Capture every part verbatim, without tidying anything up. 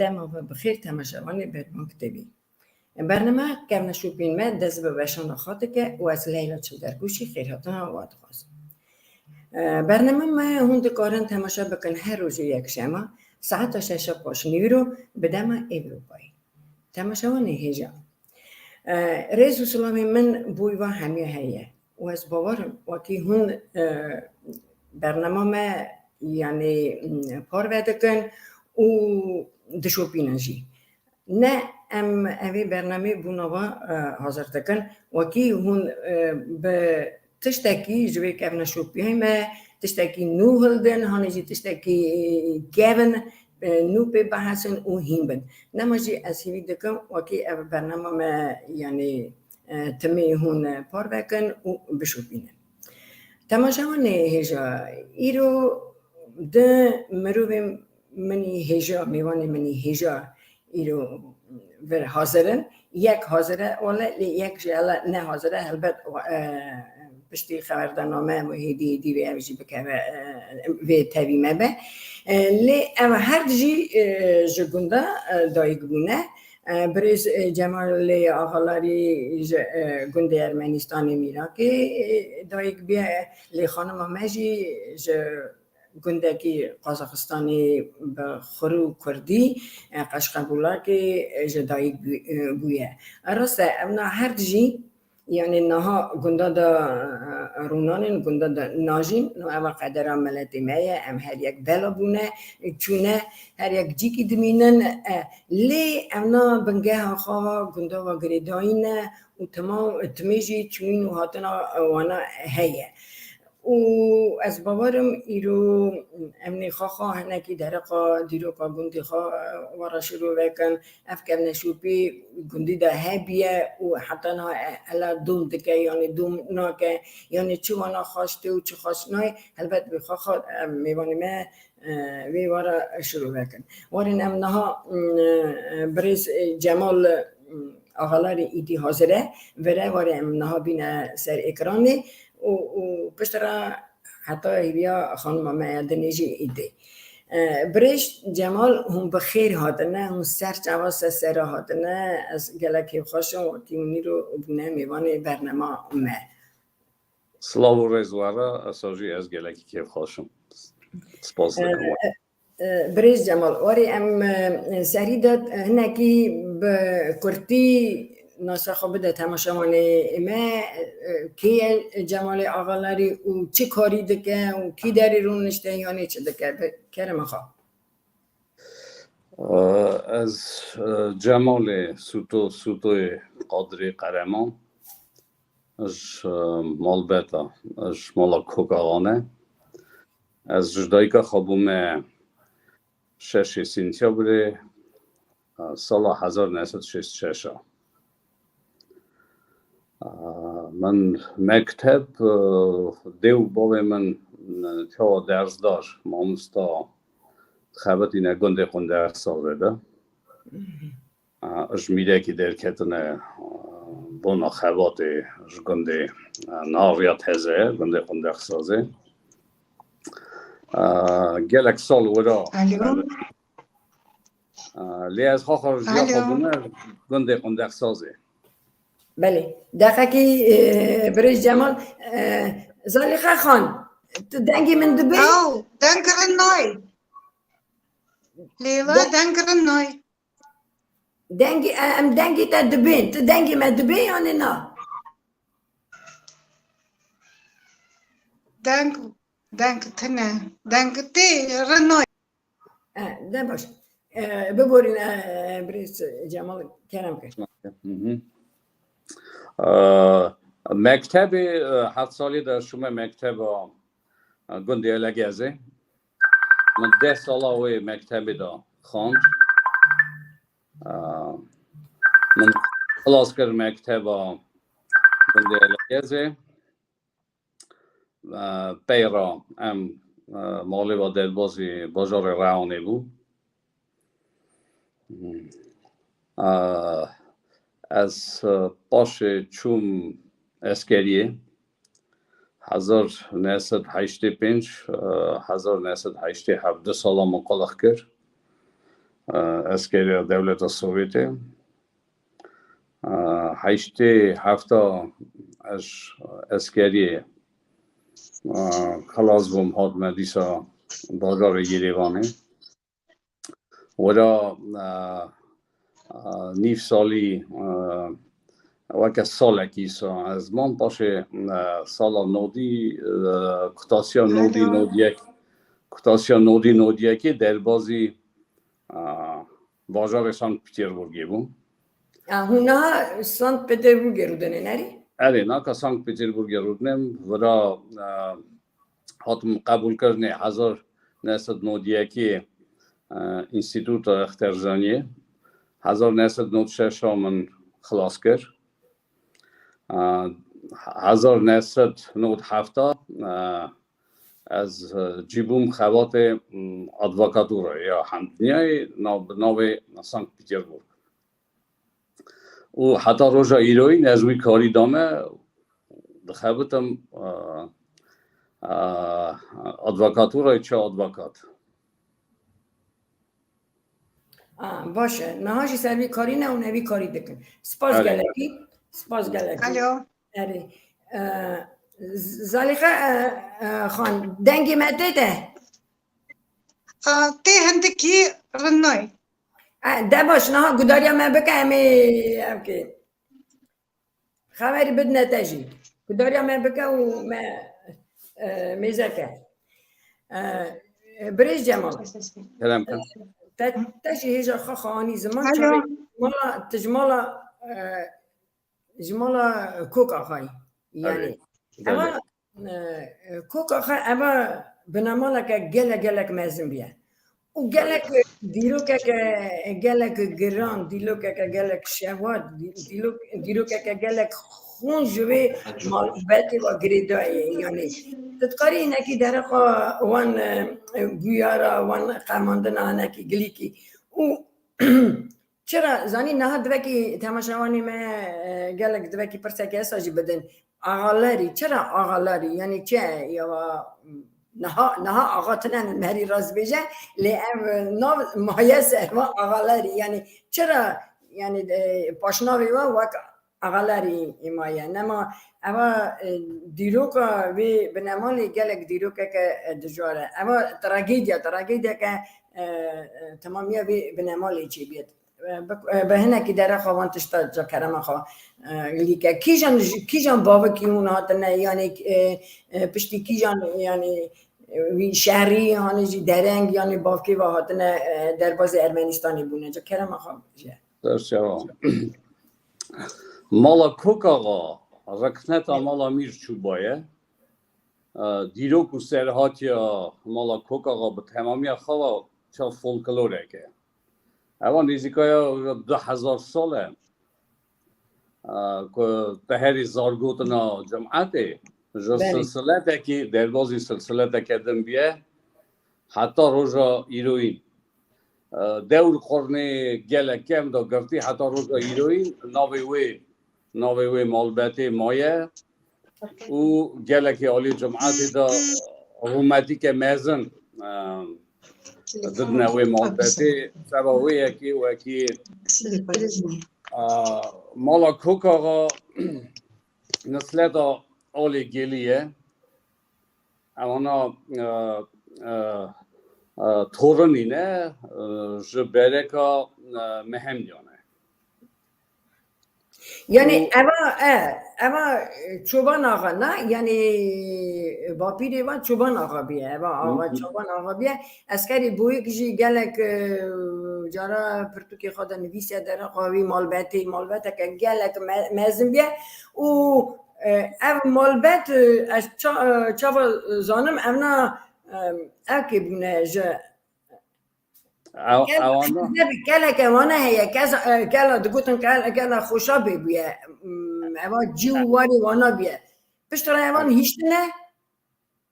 Dema we bi xêr temaşevanê Berbang T V. Bername Kevneşopîn me dest bi weşana xwe dike û ez Leyla Çildergûşî xêrhatina we dixwazim. E, bername me hûn dikarin temaşe bikin her rojê yekşema saeta şeşa paşnîro bi dema Ewropayê. Temaşevanê hêja. E, rêz û silamê min bo we hemiya heye. Û ez bawer im wekî hûn, e, bernama me, yanî, m, parve dikin û dişopînin jî. Ne em evê bernamê bûna we, e, hazir dikin. Wekî hûn, e, bi tiştekî ji vê kevneşopiyayê me, tiştekî nû hildin, hanê jî tiştekî kevin, e, nû pê bihesin û hîn bin. Nema jî ez hîvî dikim wekî ev bernama me, yanî, e, timî hûn, e, parve kin û bişopînin. Temaşevanê hêja, îro di mirovê min î hêja, mêvanê min î hêja îro vir hazir in. Yek hazir e, wele lê yek jî hele ne hazir e. Helbet, e, piştî xeberdana me hêdî hêdî vê ev jî bikeve, e, vê tevî me be. E, lê ev her jî, e, ji gunda, e, dayik bûne. E, birêz, e, Cemalê Axalarî ji, e, gundê Ermenistanê Mîrakê, e, dayik bûye, lê xanima me jî ji gundekî Qazaxistanê bi xwir û kurdî, e, Qeşqebûlakê, e, ji dayik bû-, e, bûye. Rast e, evna her jî, yanî niha gunda de, e, rûnanên, gunda de najîn, no eva qedera miletê me ye, em her yek bela bûne, çûne, her yek cîkî dimînin, e, lê evna bingeha xwe gunda ve girêdayî ne û timam, timê jî çûyîn û hatina wana heye. Û ez bawer im îro em nêxaxa hinekî dereqa dîroka gundê xwe, e, we re şirove kin. Ev kevneşopî gundî de hebiye û heta niha, e, hela dom dike, yanî dom nake, yanî çi wana xweş tê û çi xweş nayê, helbet bi xwe xwe, e, mêvanê me, e, vê we re şirove kin. Werin em niha, m, e, birêz, e, Cemal, m, Axalarî îdî hazir e, vire were em niha bîne ser ekranê û, û piştre heta hêviya xanima me ya dinê jî îdî. E, birêz Cemal, hûn bi xêr hatine, hûn ser çava ser sera hatine. Ez gelek kêfxweş im, wekî hûn îro bûne mêvanê bernama me. Silav û rêz we re, esa jî ez gelekî kêfxweş im. Spas dikim we. E, e, birêz Cemal, warê em, e, serî de hinekî bi kurtî nasa xwe bide temaşevanê me, e, kê ye Cemalê Axalarî û çi karî dike û kî derê rûnişte yanî çi dike? Bi kerema xwe. Ez, e, Cemalê Sûto, Sûtoyê Qadirê Qereman, ji, e, malbeta, ji mala Kokaxane. Ez ji dayika xwe bûme şeşê sentyabrê, e, sala hezar neh sed şêst şeş a. Min mekteb, e, dê û bavê min, e, çawa dersdar, mamosta xebitîne gundê Qundexsazê de. E, ji mîrekî derketine, e, bona xebatê ji gundê, e, nariya teze, gundê Qundexsazê. E, gelek sal wira Alo. Lê ez xaxa ji ya xwe bûme gundê Qundexsazê. Belê. Deqekî, e, birêz Cemal, e, Zalîxe Xan, tu dengê min dibê? Ew, deng kirin nayê. Lê we deng kirin nayê. Dengê, e, em dengê te dibên. Tu dengê me dibê yanî na? Deng, deng tune. Deng tê re nayê. E, de baş. E, biborîne, e, birêz Cemal, kerem kir. Hı hı. E, mektebê, e, heft salî de şûme mekteba, e, gundê Elegezê. Min deh sala wê mektebê de xwend. E, min xilas kir mekteba gundê Elegezê. E, pey re em, e, malê ve derbazî bajarê Rewanê bû. E, ez, e, paşê çûm eskeriyê. Hezar neh sed heştê pênc, e, hezar neh sed heştê heft du sala min qulix kir. e, eskeriya dewleta Sovyetê. E, heştê hefta ez eskeriyê, e, xilas bûm, hatime dîsa bajarê Yêrêvanê. Wira, e, e, nîv salî, e, weke salekî sa ez mam, paşê, e, sala nodî, e, kutasiya nodî, nodiyek, kutasiya nodî, nodiyekê derbazî, e, bajarê Sankt Peterburgê bûm. A, hûn niha Sankt Peterburgê rûdinê, nerî? Erê, naka Sankt Peterburgê rûdinim, vira, e, hatim qebûlkirinê hezar neh sed nod yekê, e, Înstîtuta Exterzaniyê. Hezar neh sed nod şeş a min xilas kir. E, hezar neh sed nod heft a, e, ez, e, cî bûm xebatê, m, advokatûrayê ya hemdinyayê, nav, bi navê Sankt Peterburg. Û heta roja îroyîn ez wî karî dame, dixebitim, e, e, advokatûrayê çi advokat. A, baş e. Niha jî ser vî karî ne û ne vî karî dikin. Spas gelekî. Spas gelekî. Alo. Erê. E, Z-, Zalîxe, e, e, Xan, dengê me tê de? A, tê hindikî rinayî. E, de baş, niha gudariya me bike, em ê, em kê. Xeberî bidine te jî. Gudariya me bike û me, e, mêze ke. E, e, Birêz Cemal. Kerem ke. Te, te jî hêja xwe xanî ziman. Alo. Çavê mala, tu ji mala, e, ji mala Kok Axayî. Yanî. Erê. Eva, e, Kok Axa, eva binemaleke gelek, gelek mezin bûye. Û gelek dîrokeke gelek giran, dîrokeke gelek şewat, dî-, dîrok-, dîrokeke gelek xûn ji vê malbetê ve girêdayê. Yanî, tu dikarî hinekî derexa wan, e, bûyara, wan qemandina hinekî gilîkî. Û çira, zanî, niha divekî temaşevanê me, e, gelek divekî pirseke esa jî bidin. Axalerî, çira axalerî? Yanî çi ye? Ya niha, niha axa tune ne, merî rast bêje, lê ev nav maye ser va axalerî. Yanî çira, yanî, e, paşnavê we wek axalerî maye. Nema eva, e, dîroka vê binemalê gelek dîrokeke, e, dijwar e. Eva tragedya, tragediyeke, e, e, temamiya vê binemalê çêbiyet. E, bi, e, bi hinekî derexa van tişta ca kerema xwe, e, lîke. Kîjan ji, kîjan bavikî hûn hatine, yanî, e, e, piştî kîjan, yanî, e, wî şerî, hanî jî dereng, yanî bavkê ve hatine, e, derbazê Ermenistanê bûne. Ca kerema xwe bije. Serçava. Mala Kokaxa, rikneta mala Mîr Çûba ye. E, dîrok û serhatiya mala Kokaxa bi temamiya xwe ve çav folklorek e. Eva nêzîkaya du hezar sal e, e, ku teherî zargotina cimetê ji Belê. silsiletekî, derbazî silsileteke din bûye, heta roja îroyîn. E, dewr qurnê gelek kem da girtî heta roja îroyîn navê wê, navê wê malbetê maye û gelekî alî cimetê de rûmetîke mezin, e, didine wê malbetê. Seba wê yekê wekî, e, mala Kokaxa nisleta alê gelî ye. Ewana, e, e, e, torinî ne, e, ji bereka, e, Mehemdiya ne. Yanî û eva, e, eva, e, Çoban Axa ne? Yanî, e, bapîrê van Çoban Axa bûye. Eva Hı axa, hı. Çoban Axa bûye. Eskerî Boyik jî gelek, e, cara pirtûkê xwe de nivîse derexa wî malbetê, malbeteke gelek me-, mezin bûye. Û, e, ev malbet, e, ez ça-, e, çawa zanim, evna, e, ev kê bûne ji Ew, Gel-, ewana. Gelek, gelek ewana heye. Keza, e, gela digotin gel-, gela Xoşabê bûye. Hmm, eva cî û warê wana bûye. Piştre evan hiştine.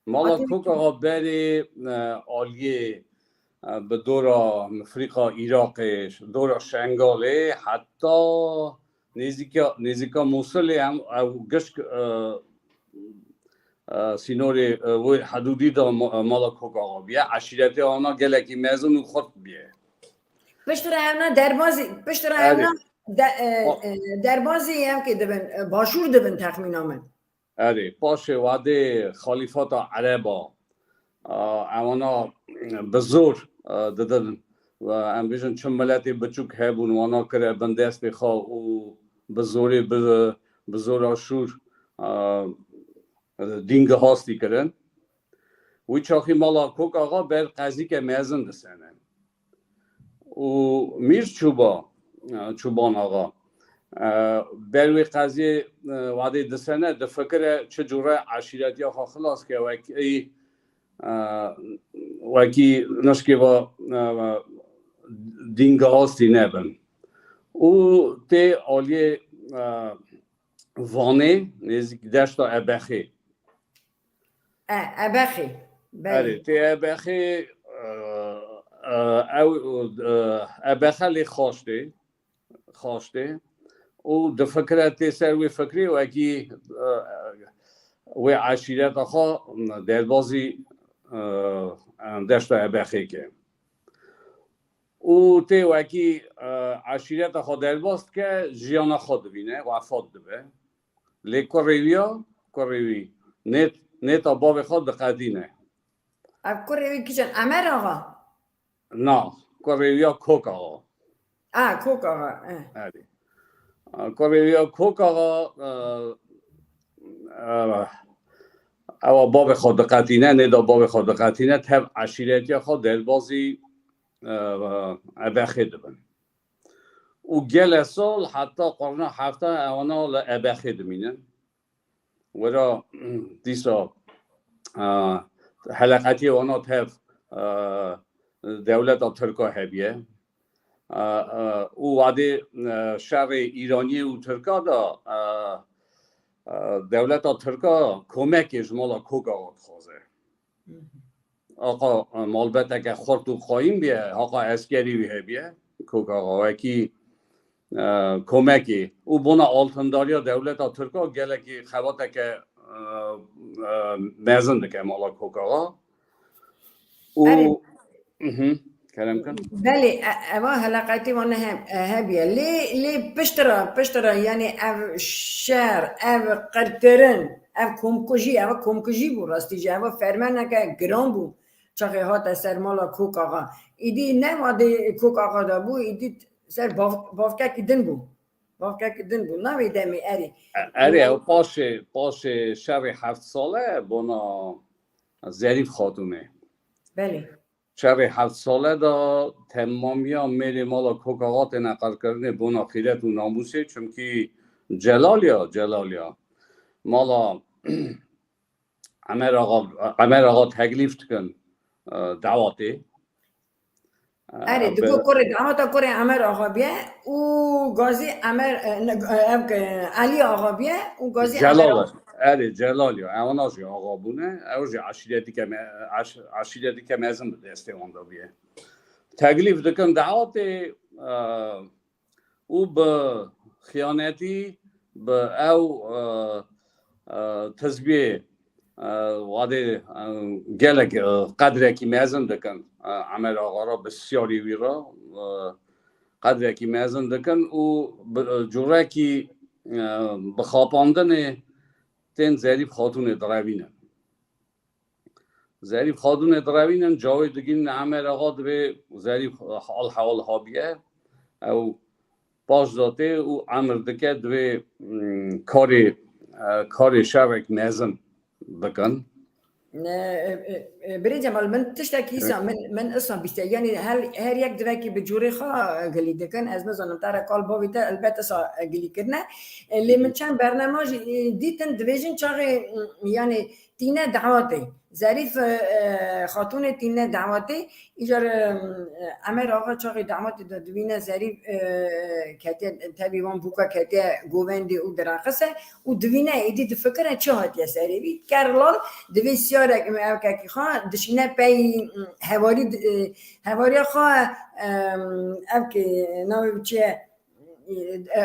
Mala Hatî Kokaxa berê, e, aliyê, e, bi dora Mifrîqa Iraqê, dora Şengalê, heta nêzîka, nêzîka Mûsilê em, ew gişk, e, e, sînorê, e, wê hedûdî de ma-, e, mala Kokaxa bûye. Eşîretê ana gelekî mezin û xurt bûye. Piştre evna derbazî, piştre evna de, e, e, derbazî ev ki dibin, e, başûr dibin texmîna min. Erê, paşê wadê xalîfata Ereba, a, ewana bi zor, a, didin. Ve em bêjin çi miletê biçûk hebûn, wana kire bin destê xwe û bi zorê bi, bi zora şûr, a, dîn gihastî kirin. Wî çaxî mala Kok Axa ber qezîke mezin disene. Û Mîr Çûba, e, Çûban Axa, e, ber wê qeziyê, e, wadê disene, difikire çi cure eşîretiya xwe xilas ke wekî, e, wekî nişkê ve, e, dîn gihastî nebin. Û tê aliyê, e, Vanê, nêzîk deşta Ebexê. E, Ebexê. Belê. Erê, tê Ebexê, e, e, ew, e, Ebexe lê xaş tê, xaş tê. Û difikire tê ser wê fikrê wekî, e, wê eşîreta xwe derbazî, e, deşta Ebexê ke. Û tê wekî, e, eşîreta xwe derbas dike, jiyana xwe dibîne, wefat dibe. Lê kurê wî ya, kurê wî nêt-, nêta bavê xwe diqedîne. Ev kurê wî kîjan? Emer Axa? Na, kurê wî ya Kok Axa. A, Kok Axa, e. Erê. Kurê wî ya Kok Axa, e, e, ewa bavê xwe diqetîne, nêda bavê xwe diqetîne, tev eşîretiya xwe derbazî, e, Ebexê dibin. Û gele sal heta qurna hefta ewana li Ebexê dimînin. Wera dîsa, e, heleqetiyê wana tev, e, dewleta Tirka hebiye. E, e, û wadê, e, şerê Îraniyê û Tirka de, e, e, dewleta Tirka komekê ji mala Kok Axa dixwaze. Aqa, e, malbeteke xurt û xayîn bîye, haqa eskerî wî hebiye, Kok Axa wekî, e, komekê û bona altindariya dewleta Tirka gelekî xebateke, e, e, mezin dike mala Kok Axa. Û Erê. Mhm. Kerem kin. Belê, e-, eva heleqetê wan he-, e, hebiye. Lê, lê piştre, piştre, yani ev şer, ev qirkirin, ev komkujî, ev komkujî bû rastî jî. Ev fermeneke giran bû. Çaxê hate ser mala Kok Axa. Îdî ne wadê Kok Axa de bû, îdî ser bav-, bavkekî din bû. Bavkekî din bû. Navê demê erê. E-, erê, ew paşê, paşê şerê heft sale bona Zerîf Xatûnê. Belê. Şerê heft sale de temamiya mêrê mala Kok Axa têne qirkirinê bona xîret û namûsê, çimkî Celal ya, Celal ya. Mala Emer Axa, Emer Axa teklîf dikin, e, dawatê. E, Erê, digo kurê dawata kurê Emer Axa biye û gazî Emer, e, ne, e, ev ke Elî Axa biye û gazî Emer Celal Axa. Erê, Celal ya. Ewana jî axa bûne. Ew jî eşîretîke me-, eş-, eşîretîke mezin bi destê wan de bûye. Teklîf dikin dawatê, e, û bi xiyanetî, bi ew, e, e, tizbiyê, e, wadê, e, gelek, e, qedrekî mezin dikin, e, Emer Axa re, bi siyarî wî re, e, qedrekî mezin dikin û bi, e, curekî, e, bi xapandinê tên Zerîf Xatûnê direvînin. Zerîf Xatûnê direvînin, cawê digînin Emer Axa, divê Zerîf hal hewal habiye. Ew paş de tê û emir dike divê, mm, karê, e, karê şerek mezin bikin. E, e, e, Birê Cemal, min tiştekî îsa, min, min îsa bîste. Yanî her, her yek divekî bi cûrê xwe gilî dikin. Ez nizanim te re kal bavê te elbet îsa gilî kirine. E, lê min çend bernema jî, e, dîtin, dibêjin çaxê, mm, yanî tîne dawatê. Zerîf, e, e, Xatûnê tîne dawatê. Îcar, e, Emer Axa çaxê dawatê de dibîne Zerîf, e, ketiye tevî wan bûka ketiye govendê û direqise û dibîne êdî difikire çi hatiye serê vî. Ker lal divê siyarek evkekî xwe dişîne pey, hevarî, e, hevariya xwe, e, ev ki navê çi ye? E,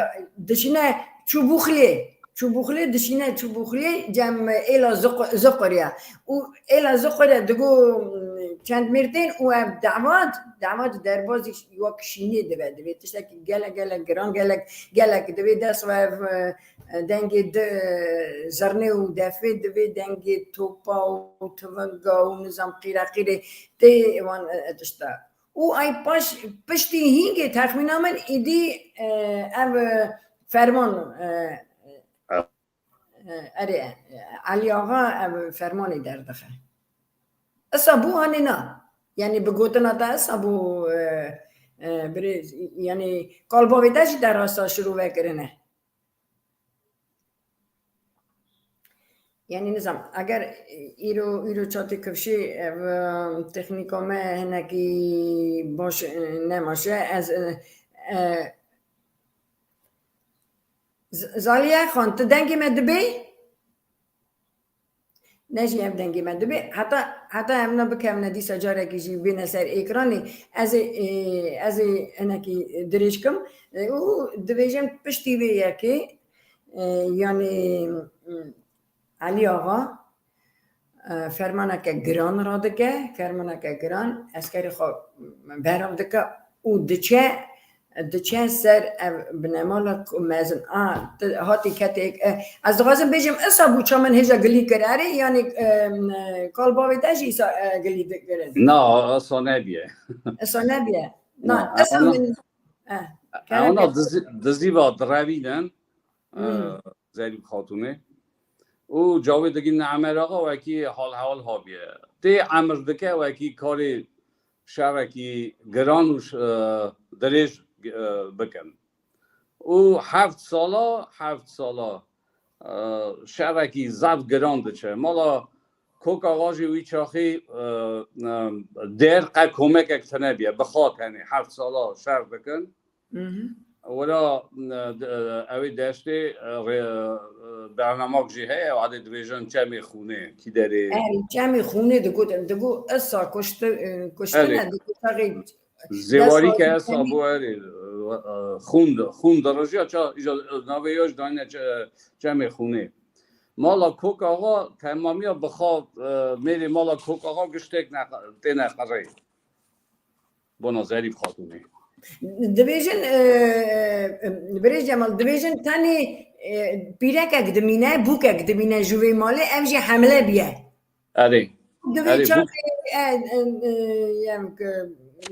dişîne Çûbûxlê, Çûbûxlê dişîne Çûbûxlê cem êla Ziq-, Ziqurya. Û êla Ziqurya digo, Çend mêr tên û ev dawa, dawa di derbazî wek şînê dibe, divê tiştekî gelek, gelek giran, gelek, gelek divê dest ve ev, e, dengê di, e, zirnê û defê, divê dengê topa û tivinga û nizam qîreqîrê tê wan, e, tişta. Û ay paş piştî hîngê texmîna min êdî, e, ev, e, ferman, e, e, erê, e, Elî Axa ev fermanê derdixe. Isa bû hanê na. Yanî bi gotina te isa bû, e, e, birêz, yanî kalbavê te jî derasa şirove kirine. Yanî nizam, eger îro, îro çatê kifşê ev, e, teknîka me hinekî baş, e, nemaşe, ez, e, e, Z-, Zaliye Xan, tu dengê me dibê? Ne jî ev dengê me dibê. Heta, heta em ne bikevine dîsa carekî jî bêne ser êkranê. Ez ê, e, ez ê hinekî dirêj kim. E, û dibêjim piştî vê yekê, e, yanî, m, Elî Axa, e, fermaneke giran radike, fermaneke giran, eskerê xwe berav dike û diçe, diçe ser ev binemala ku mezin. A, tu hatî ketê, e, ez dixwazim bêjim, isa bû ça min hêja gilî kir. Erê, yanî, e, e, kalbavê te jî isa, e, gilî dikirin. Na, isa nebiye. Isa nebiye. Na, Na, isa ona, min, e, ona kerem dizî, dizî va direvînin. Hmm. E, Zerîf Xatûnê. Û cawê digî ne Emer Axa wekî hal heval habiye. Tê emir dike wekî karê şerekî giran û ş-, e, dirêj, e, bikin. Û heft sala, heft sala, e, şerekî zaf giran diçe. Mala Kok Axa jî wî çaxî, e, e, der qe komekek tine biye. Bi xwe tenê heft sala şer dikin. Mhm. Wira, e, de-, e, ew ê deştê, e, rê-, e, bernamak jî heye, wadê dibêjin çemê xûnê, kî derê. Erê, çemê xûnê digot, digot, esa kuşti-, e, kuştine, Erê. Digot, taxê Zêwarî ke dest esa çemê bû, erê, e, xûn di-, xûn dirijiya ça, îja, e, navê ya jî dayne çe-, çemê xûnê. Mala Kok Axa temamiya bi xwe, e, mêrê mala Kok Axa giştek ne-, têne qirê. Bona Zerîf Xatûnê. Dibêjin, e, e, Birêz Cemal, dibêjin tenê, e, pîrekek dimîne, bûkek dimîne ji vê malê, ev jî hemle biye. Erê. Divê Erê, çaxê, bûk- e, e, e, em ki,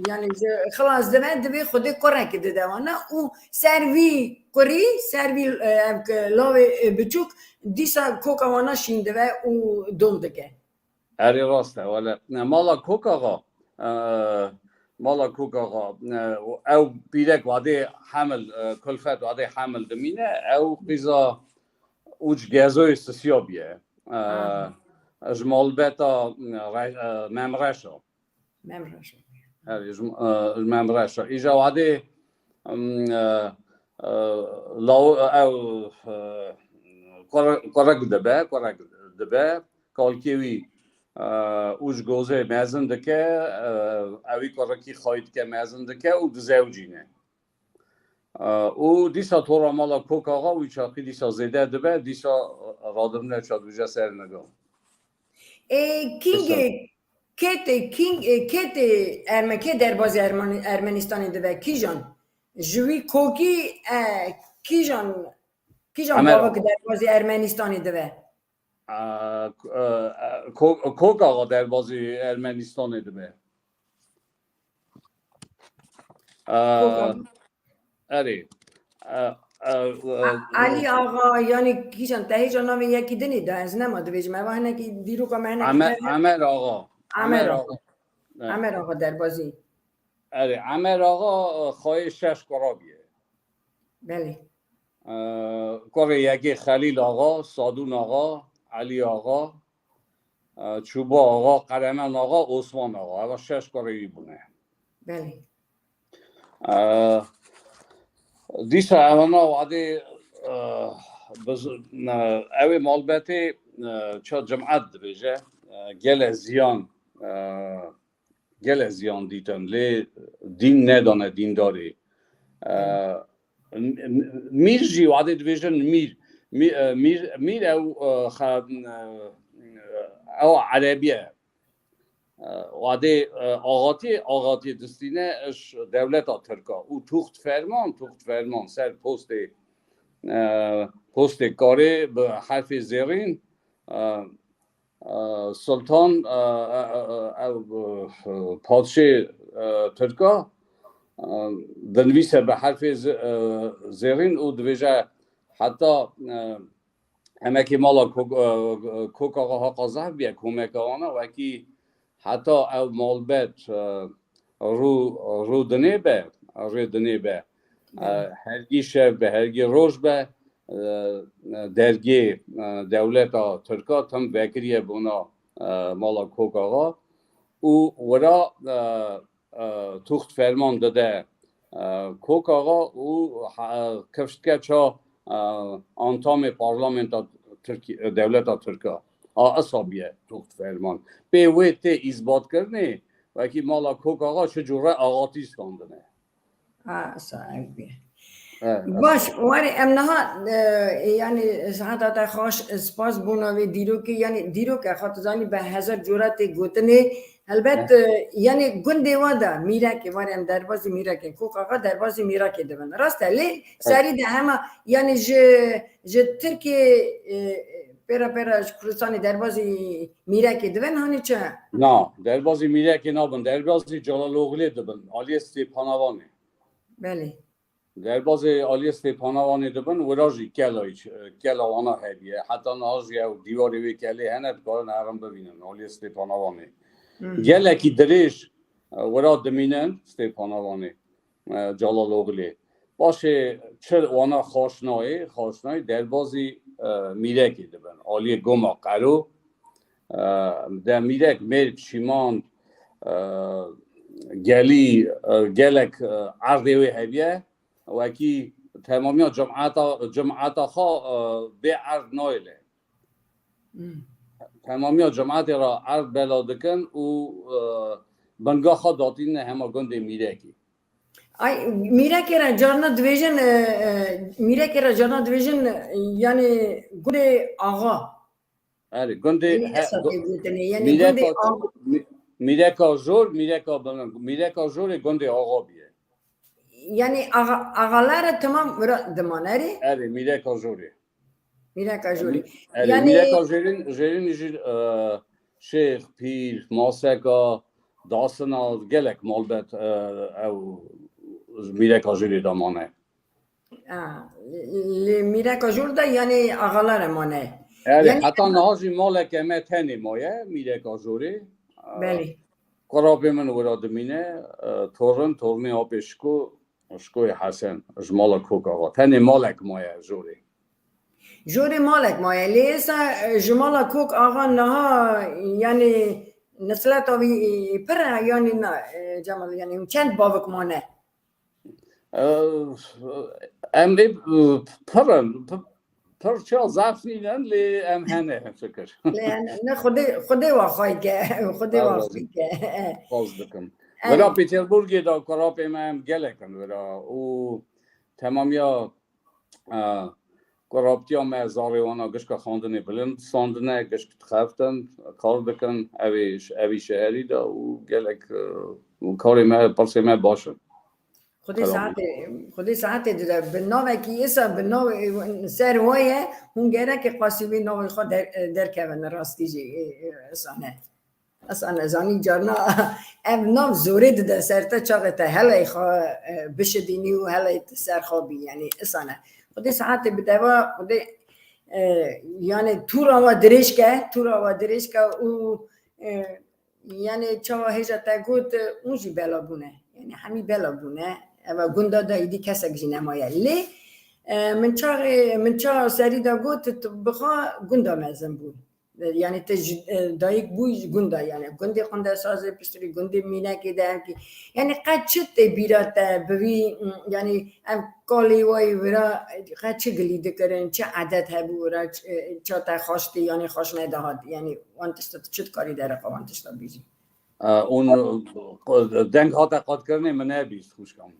yanî ji xilas dibe, divê Xwedê kurekî dide wana û ser vî kurî, ser vî, e, em ki, lavê, e, biçûk dîsa koka wana şîn dibe û dom dike. Erê rast e, wele. Ne, mala Kok Axa, e, mala Kok Axa, e, ew pîrek wadê hemil, e, kulfet wadê hemil dimîne, ew qîza uc gezoyê sisiya biye. E, Ha. Ji malbeta, e, re-, e, Memreşa. Memreşa. Erê, ji, e, ji Memreşa. Îja wadê, em, e, e, law-, ew, e, kurek, kurek dibe, kurek dibe. Kalkê wî, e, û ji gozê mezin dike, e, ewî kurekî xayî dike, mezin dike û dizewcîne. E, û dîsa tora mala Kok Axa wî çaxî dîsa zêde dibe, dîsa radibine çadwîje ser niga. Ê, kîngê, Dîsa. Kê tê, kîng-, ê, kê tê Erme-, kê derbazî Ermeni-, Ermenistanê dibe? Kîjan? Ji wî kokî, e, kîjan, kîjan Emer gavak Axa. Derbazî Ermenistanê dibe? A, k-, e, e, ko-, Kok Axa derbazî Ermenistanê dibe. A, Kok Axa. Erê. E, e, e, A-, Elî Axa, yanî kîjan, te hêja navê yekî dinê de, ez nema dibêjim. Eva hinekî dîroka me hinekî Ame-, tevî. Emer Axa. Emer Emer Axa. Axa. Evet. Emer Axa derbazî. Erê, Emer Axa, e, xayê şeş kura biye. Belê. E, kurê yekê Xelîl Axa, Sadûn Axa, Elî Axa, e, Çûba Axa, Qeremen Axa, Osman Axa. Eva şeş kurê wî bûne. Belê. E, dîsa evana wadê, e, biz-, e, ew ê malbetê, e, ça cimet dibêje, e, gele ziyan, e, gele ziyan dîtin, lê dîn nedane dîndarê. E, m-, m-, mîr jî wadê dibêjin mîr. Mî-, e, mîr, mîr ew, e, xa-, e, ew erebî ye. E, wadê, e, axatiyê, axatiyê distîne ji dewleta Tirka û tûxt ferman, tûxt ferman ser postê, e, postê karê bi herfê zêrîn, e, e, Sultan, e, e, e, ew, e, padşê, e, Tirka, e, dinivîse bi herfê z-, e, zêrîn û dibêje heta, e, emekê mala Kok-, e, Kok Axa Haqazeh biye komeka wana, wekî heta ew malbet, e, rû, rû dinê be, rê dinê be. E, hergî şev be, hergî roj be, e, dergê, e, dewleta Tirka tim vekiriye bona, e, mala Kok Axa û wira, e, e, tûxt ferman dide, e, Kok Axa û ha-, kifş dike ça, e, antamê parlamenta Tirkî-, dewleta Tirka. A, esa biye tûxt ferman. Pê wê tê îsbatkirinê, wekî mala Kok Axa çi cûre axatî standine. Ha, esa ev biye. He, esa. Baş, warê em niha, e, yani saeta te xweş, spas bona vê dîrokê, yani dîrok e, xwe tu zanî bi hezar cûre tê gotinê. Helbet, e, yani gundê we de Mîrekê, warê em derbazî Mîrekê, Kok Axa derbazî Mîrekê dibin. Rast e, lê serî de hema, yani ji, ji Tirkiyê, e, pêra pêra ji Kurdistanê derbazî Mîrekê dibin, hanî çi? Na, derbazî Mîrekê nabin, derbazî Celaloglu dibin, aliyê Stêpanavanê. Belê. Derbazê aliyê Stêpanavanê dibin, wira jî kela, kela wana hediye. Heta niha jî ew dîwarê wê kelê hene, dikarin herin bibînin, aliyê Stêpanavanê. Gelekî dirêj, e, wira dimînin Stêpanavanê, e, Celaloglu. Paşê çi wana xaş nayê, xaş nayê, derbazî, e, Mîrekê dibin. Aliyê Goma Qero, e, de Mîrek, Mêrk, Şîman, e, Gelî, e, gelek, e, erdê wê heye. Wekî temamiya cemata, cemata xwe, e, bê erd nayêle. Hmm. Temamiya cematê re erd bela dikin û, e, binga xwe datîne hema gundê Mîrekê. Ay, Mîrekê re carna dibêjin, e, e, Mîrekê re carna dibêjin, e, yani gundê axa. Erê, gundê, yani he, esa gu-, tê gotinê, yani Mîreka, gundê axa. Mî-, Mîreka Jor, Mîreka Bilin, Mîreka Jorê gundê axa biye. Yani axa-, axalara temam vira diman, erê? Erê, Mîreka Jorê. Mîreka Jorê. Erê, yani Mîreka Jorê, Jorê jî, e, şêx, pîr, maseka, dasina, gelek malbet, e, ew Mîreka Jorê de mane. A, li Mîreka Jor de, yani axalara mane. Erê, yani heta niha jî maleke me tenê maye, Mîreka Jorê. A, belê. Qurabê min wira dimîne, e, torin, torinê apê Şiko, Şikoyê Hesen, ji mala Kok Axa. Tenê malek maye Jorê. Jorê malek maye. Lê êsa, e, ji mala Kok Axa niha, yani, nesleta wî, e, pir e, yani na, e, Cemal, yani, çend bavik mane? E, em ê, e, pir in, pi-, pir çiya zaf nînin, lê em hene, fikir. Lê hene, ne, Xwedê, Xwedê wa xwey ke, Xwedê wa xwey ke. Spas dikim. Wira Pêterburgê de kurapê me em gelek in wira û temamiya, e, kuraptiya me zarê wana gişka xandinê bilind standine, gişk dixeftin, kar dikin, evê, evî şeherî de û gelek, e, karê me, pirsê me baş in. Xwedê saetê, Xwedê saetê dide. Bi navekî êsa, bi nav, ser waye, hûn gereke qasî wê navê xwe der-, derkevin, rastî jî, e, e, êsa ne. Êsa ne, zanî carna ev nav zorê dide ser te, çaxê te heley xwe, e, bişidînî û heley te ser xwe bî, yani êsa ne. Xwedê saetê bide we, Xwedê, e, yani tûra we dirêj ke, tûra we dirêj ke û, e, Yani çawa hêja te got, hûn jî bela bûne. Yani hemî bela bûne. Eva gunda de îdî kesek jî nemaye. Lê, e, min çaxê, min çawa serî de got, tu bi xwe gunda mezin bû. Yani tu ji, e, dayik bû ji gunda, yani gundê Qundesazê, piştrî gundê Mînekê de em kî. Yani qet çi tê bîra te bi vî, m, yani em kalê wayî wira, e, qet çi gilî dikirin, çi edet hebû wira, ç-, e, ça te xweş tê, yani xweş nedihat. Yani wan tişta tu çi dikarî derheqa wan tişta bêjî? E, hûn, e, deng hate qatkirinê min nebîst, xwişka min.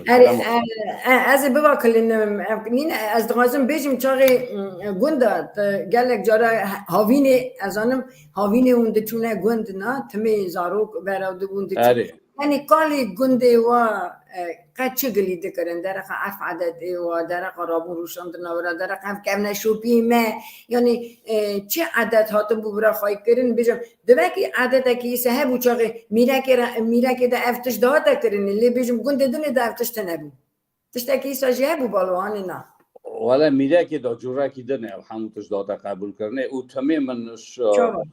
Herê, e, e, ez ê bivakilinim. Ev, nîne, ez dixwazim bêjim çaxê, mm, gunda, te gelek cara havînê, ez zanim, havînê hûn diçûne gund, na, timê zarok vera dibûn diçûn. Herê. Yanî kalê gundê wa, e, qe çi gilî dikirin, dereqa erf edetê wa, dereqa rabûn rûşandina wira, dereqa ev kevneşopiyê me, yanî, e, çi edet hatibû wira xwey kirin, bêjim, Divekî edetekî îse hebû çaxê mîrekê re, mîrekê de ev tişt dihate kirinê, lê bêjim gundê dinê de ev tişt tine bû. Tiştekî îsa jî hebû balo anî na. Wele mîrekê de curekî din ev hemû tişt dihate qebûl kirinê û timê min ş-, Çawa?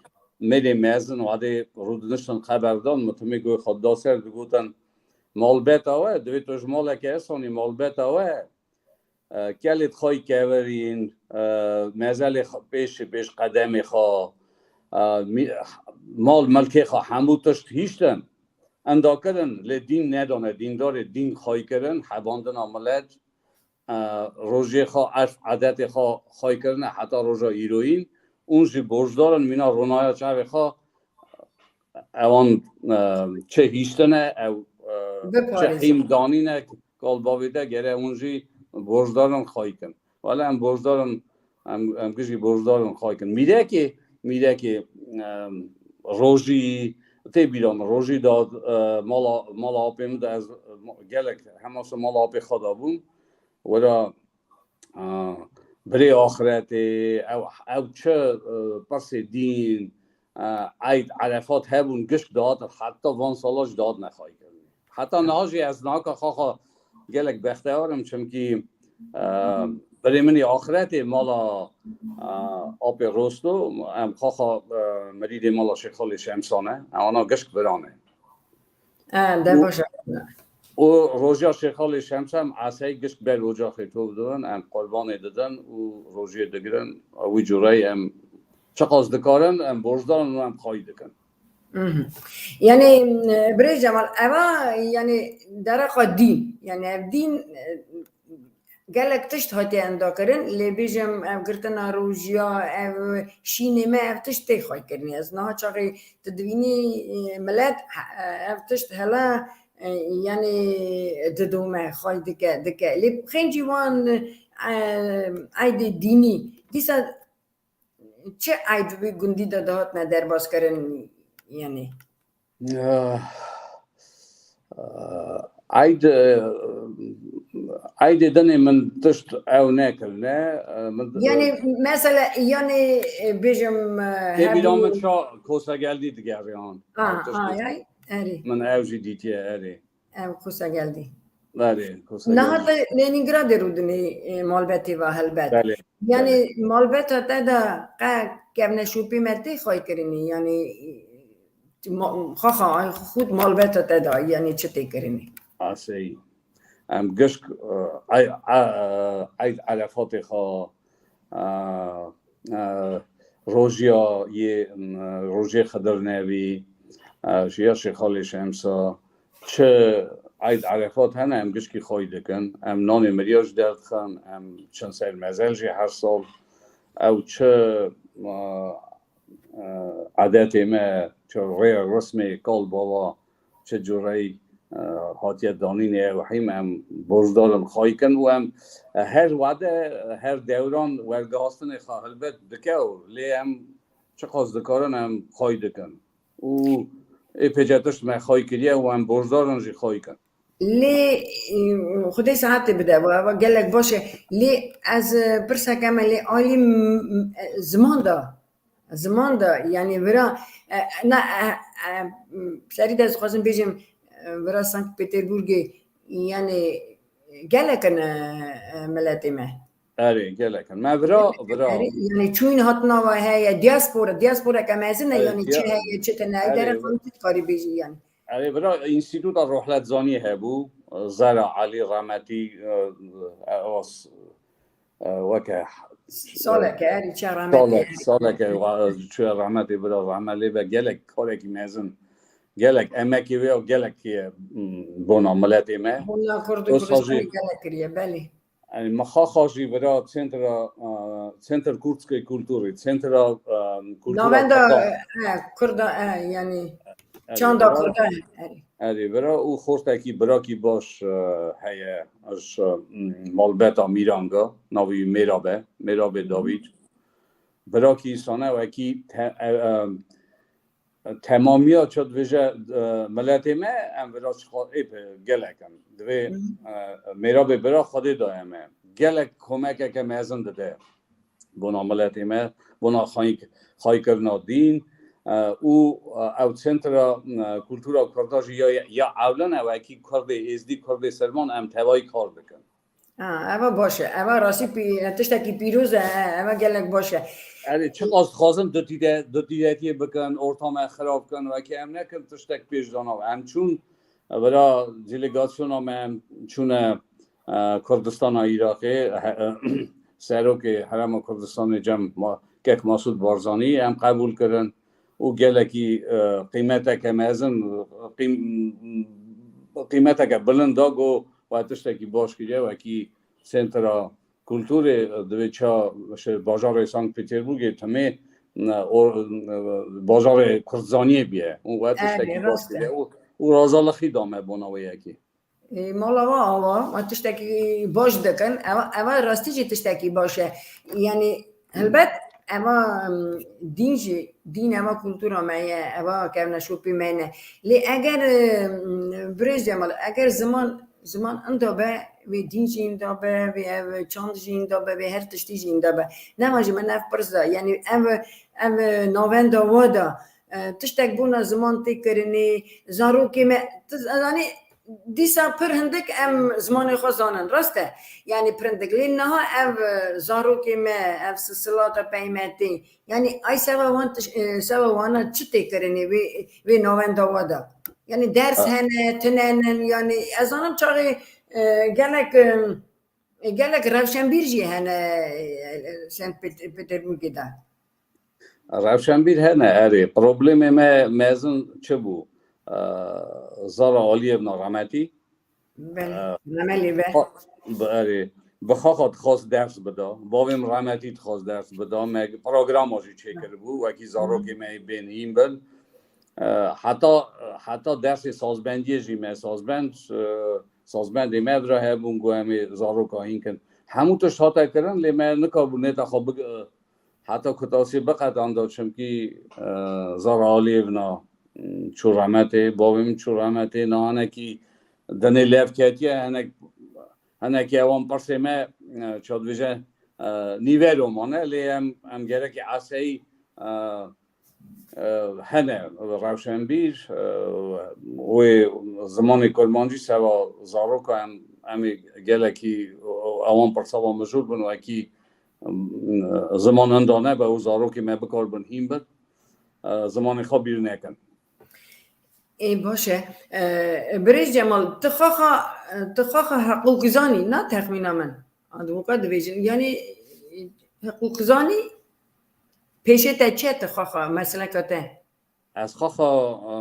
mêrê mezin wadê rûdiniştin xeber dan, min timê guhê xwe da ser digotin, malbeta we, divê tu ji maleke esanî malbeta we, e, kelê xwe keverîn, e, mezelê xwe pêş, pêş qedemê xwe, e, mî-, mal milkê xwe hemû tişt hîştin. Enda kirin, lê dîn nedane, dîndarê dîn xwe kirin, hebandina milet, e, rojê xwe, erf edetê xwe xwe kirine heta roja îroyîn. Ûn jî borcdar in mîna ronaya çavê xwe, ewan, e, çi hîştine, ew, e, çi Biparêzin. hîm danîne, kal bavê de gere hûn jî borcdar in xwe kin. Wele em borcdar in, em, em gijî borcdar in xwe kin. Mîrekê, mîrekê, e, rojî, tê bîra min, rojî da, e, mala, mala apê min de ez, e, gelek hema se mala apê xwe da bûm. Wela, a, birê axretê, ew, ew çi, e, pirsê dîn, e, eyd Erefat hebûn, gişk dihatin, heta van sala jî dihatine xwey kirinê. Heta niha jî ez naka xaxa gelek bextewar im, çimkî, e, birê min ê axretê mala, e, apê Rosto, em xaxa, e, mirîdê mala Şêxalê Şemsa ne, em ana gişk birane. E, de Û baş e. û roja Şêxalê Şemsa em esey gişk ber ocaxê tov dibin, em qurbanê didin û rojiyê digirin. Wî cureyî em çiqas dikarin, em borcdar in û em xwey dikin. Mhm. Yanî, e, birêz Cemal, eva, yanî, dereqa dîn, yanî ev dîn, e, gelek tişt hatiye endakirin, lê bêjim ev girtina rojiya, ev şînê me, ev tişt tê xwey kirinê. Ez niha çaxê tu dibînî, e, milet, e, ev tişt hela, e, yanî didome, xwey dike, dike. Lê xêncî wan, e, eydê dînî, dîsa çi eyd wî gundî de dihatine derbazkirin, yanî? Eh, eh, eyd, eh, eydê dinê min tişt ew nekirine, eh, min Yanî, mesela, yanî, e, bêjim, e, Tê bîra hebû min ça Kosa Geldî digeriyan. Ha, Ew tişt ha, dît. yay, erê. Min ew jî dîtiye, erê. Ev Kosa Geldî. Belê, Kosa Niha Geldî. te Lenîngradê rûdinê, e, malbetê ve helbet. Belê, Yanî belê. malbeta te de qe kevneşopî me tê xwey kirinî, yanî, e, ma-, xwe xwe, xwe xud malbeta te de, yanî çi tê kirinî? Asey. Em gişk, e, ay, a, e, eyd Erefatê xwe, e, e, rojiya yê, e, rojê Xidir Nevî, e, jiya Şêxalê Şemsa, çi eyd Erefat hene, em gişkî xwey dikin. Em nanê miriya jî derdixin, em çin ser mezel jî her sal. Ew çi, e, e, edetê me, çi rê resmê kal bava, çi cureyî, e, hatiye danînê ew hîm em borcdar in xwey kin û em, e, her wade, e, her dewran wergihastinê xwe helbet dike û lê em çiqas dikarin em xwey dikin. Û ê pêce tişt me xwey kiriye û em borcdar in jî xwey kin. Lê, e, Xwedê saetê bide, wa, wa gelek baş e. Lê ez, e, pirseke me lê alî m-, m-, e, ziman da. Ziman da, yanî vira, e, na, e, e, serî de ez dixwazim bêjim, e, vira Sankt Peterburgê, yanî gelek in, e, e, miletê me. Erê, gelek in. Me vira, vira. Erê, yanî çûyîn hatina we heye, diaspora, diasporeke mezin e, Erê, yanî çi dia-, heye, çi tune, erê, dere xwe tu dikarî bêjî yanî. Erê, vira Înstîtuta Rohletzaniyê hebû, Zera Elî Remetî, e, e, e, weke Saleke, erê, çi rehmetê. Salek, saleke, wa-, çûye rehmetê, vira rehmet lê be, gelek karekî mezin, gelek emekê wê û gelek, e, m, bona miletê me. Bona Kurd û Dosta Kurdistanê jî gelek kiriye, belê. Yanî, mixaxa jî vira Centra, e, Center Kurdskej Kulturî, Centra, e, Kultura Navenda, Kurda. e, e, Kurda, e, yanî. Çanda Kurda. Erê, bira û xortekî birakî baş e, heye ji e, malbeta Mîranga, navî Mêrab e, Mêrabê Dawîd. Birakî însane wekî te, e, e, temamiya çi dibêje e, miletê me em vira çiqa ê bi gelek in. Divê e, Mêrabê bira Xwedê daye me. Gelek komekeke mezin dide. Bona miletê me, bona xayîk-, xayîkirina dîn, e, û, e, ew Centra, e, Kultura Kurda jî ya, ya ewlen e, wekî Kurdê Êzdî, Kurdê Silman em tevayî kar dikin. Ha, eva baş e. Eva rastî pî-, tiştekî pîroz e, eva gelek baş e. Erê, çiqas dixwazin dutîde-, dutîdetiyê bikin, orta me xirab bikin, wekî em nekin tiştek pêş danav. Em çûn, vira delegasyona me em çûne e, Kurdistana Iraqê, he-, serokê Herêma Kurdistanê Cem Ma-, Kek Masûd Barzanî em qebûl kirin û gelekî e, qîmeteke mezin, qîm-, qîmeteke bilind da, got, we tiştekî baş kiriye, wekî Sentra Kulturê, e, divê ça, şey, bajarê Sankt Peterburgê timê, e, o, e, bajarê Kurdzaniyê biye û we tiştekî baş kiriye û, û razalixî da me bona wê yekê. Ê, mala we ava, me tiştekî baş dikin. Eva, eva rastî jî tiştekî baş e. Yanî, helbet, eva, em, dîn jî, dîn eva kultura me ye, eva kevneşopî me ne. Lê eger, em, birêz Cemal, eger ziman, ziman inda be, vê dîn jî inda be, vê ev çand jî inda be, vê her tiştî jî inda be. Nema ji min ev pirs da. Yanî, ev, ev navenda we da, e, tiştek bona ziman tê kirinê, zarokê me, tu zanî, dîsa pir hindik em zimanê xwe zanin, rast e? Yanî pir hindik. Lê niha ev, e, zarokê me, ev silsilata peymetê, yanî ay seva wan tiş-, e, seva wana çi tê kirinê vê, vê navenda we de? Yanî ders hene, tune nin, yanî ez zanim çaxê, e, gelek, e, e, gelek rewşenbîr jî hene, e, Sent Pet-, Peterburgê de. Rewşenbîr hene, erê. Problemê me mezin çi bû? E, Zara Aliyevna remetî. Belê, e, remelî be. Bi, erê. Bi xaxa dixwast ders bida. Bavê min remetî dixwast ders bida. Me programa jî çêkiribû. Wekî zarokê me yê bên hîn bin. E, heta, heta dersê sazbendiyê jî me sazbend, e, sazbendê me vira hebûn, got em ê zaroka hîn kin. Hemû tişt hate kirin, lê me nikarbû nêta xwe big-, e, heta kutasê biqetanda, çimkî, e, Zara Aliyevna, m, çû remetê, bavê min çû remetê, niha hinekî dinê lev ketiye, hinek, hinekî ewan pirsê me, e, çi dibêje, e, nîvero mane, lê em, em gerekî eseyî, e, e, hene rewşenbîr, e, wê zimanê kurmancî seva zaroka em, em ê gelekî ewan pirsa ve mijûl bin, wekî, e, ziman hinda nebe û zarokê me bikaribin hîn bin, e, zimanê xwe bîr nekin. Ê, baş e. E, Birêz Cemal, tu xaxa, tu xaxa heqûqzanî, na texmîna min. Advoka dibêjin. Yanî, heqûqzanî pêşê te çi ye, tu xaxa, mesleka te? Ez xaxa, e,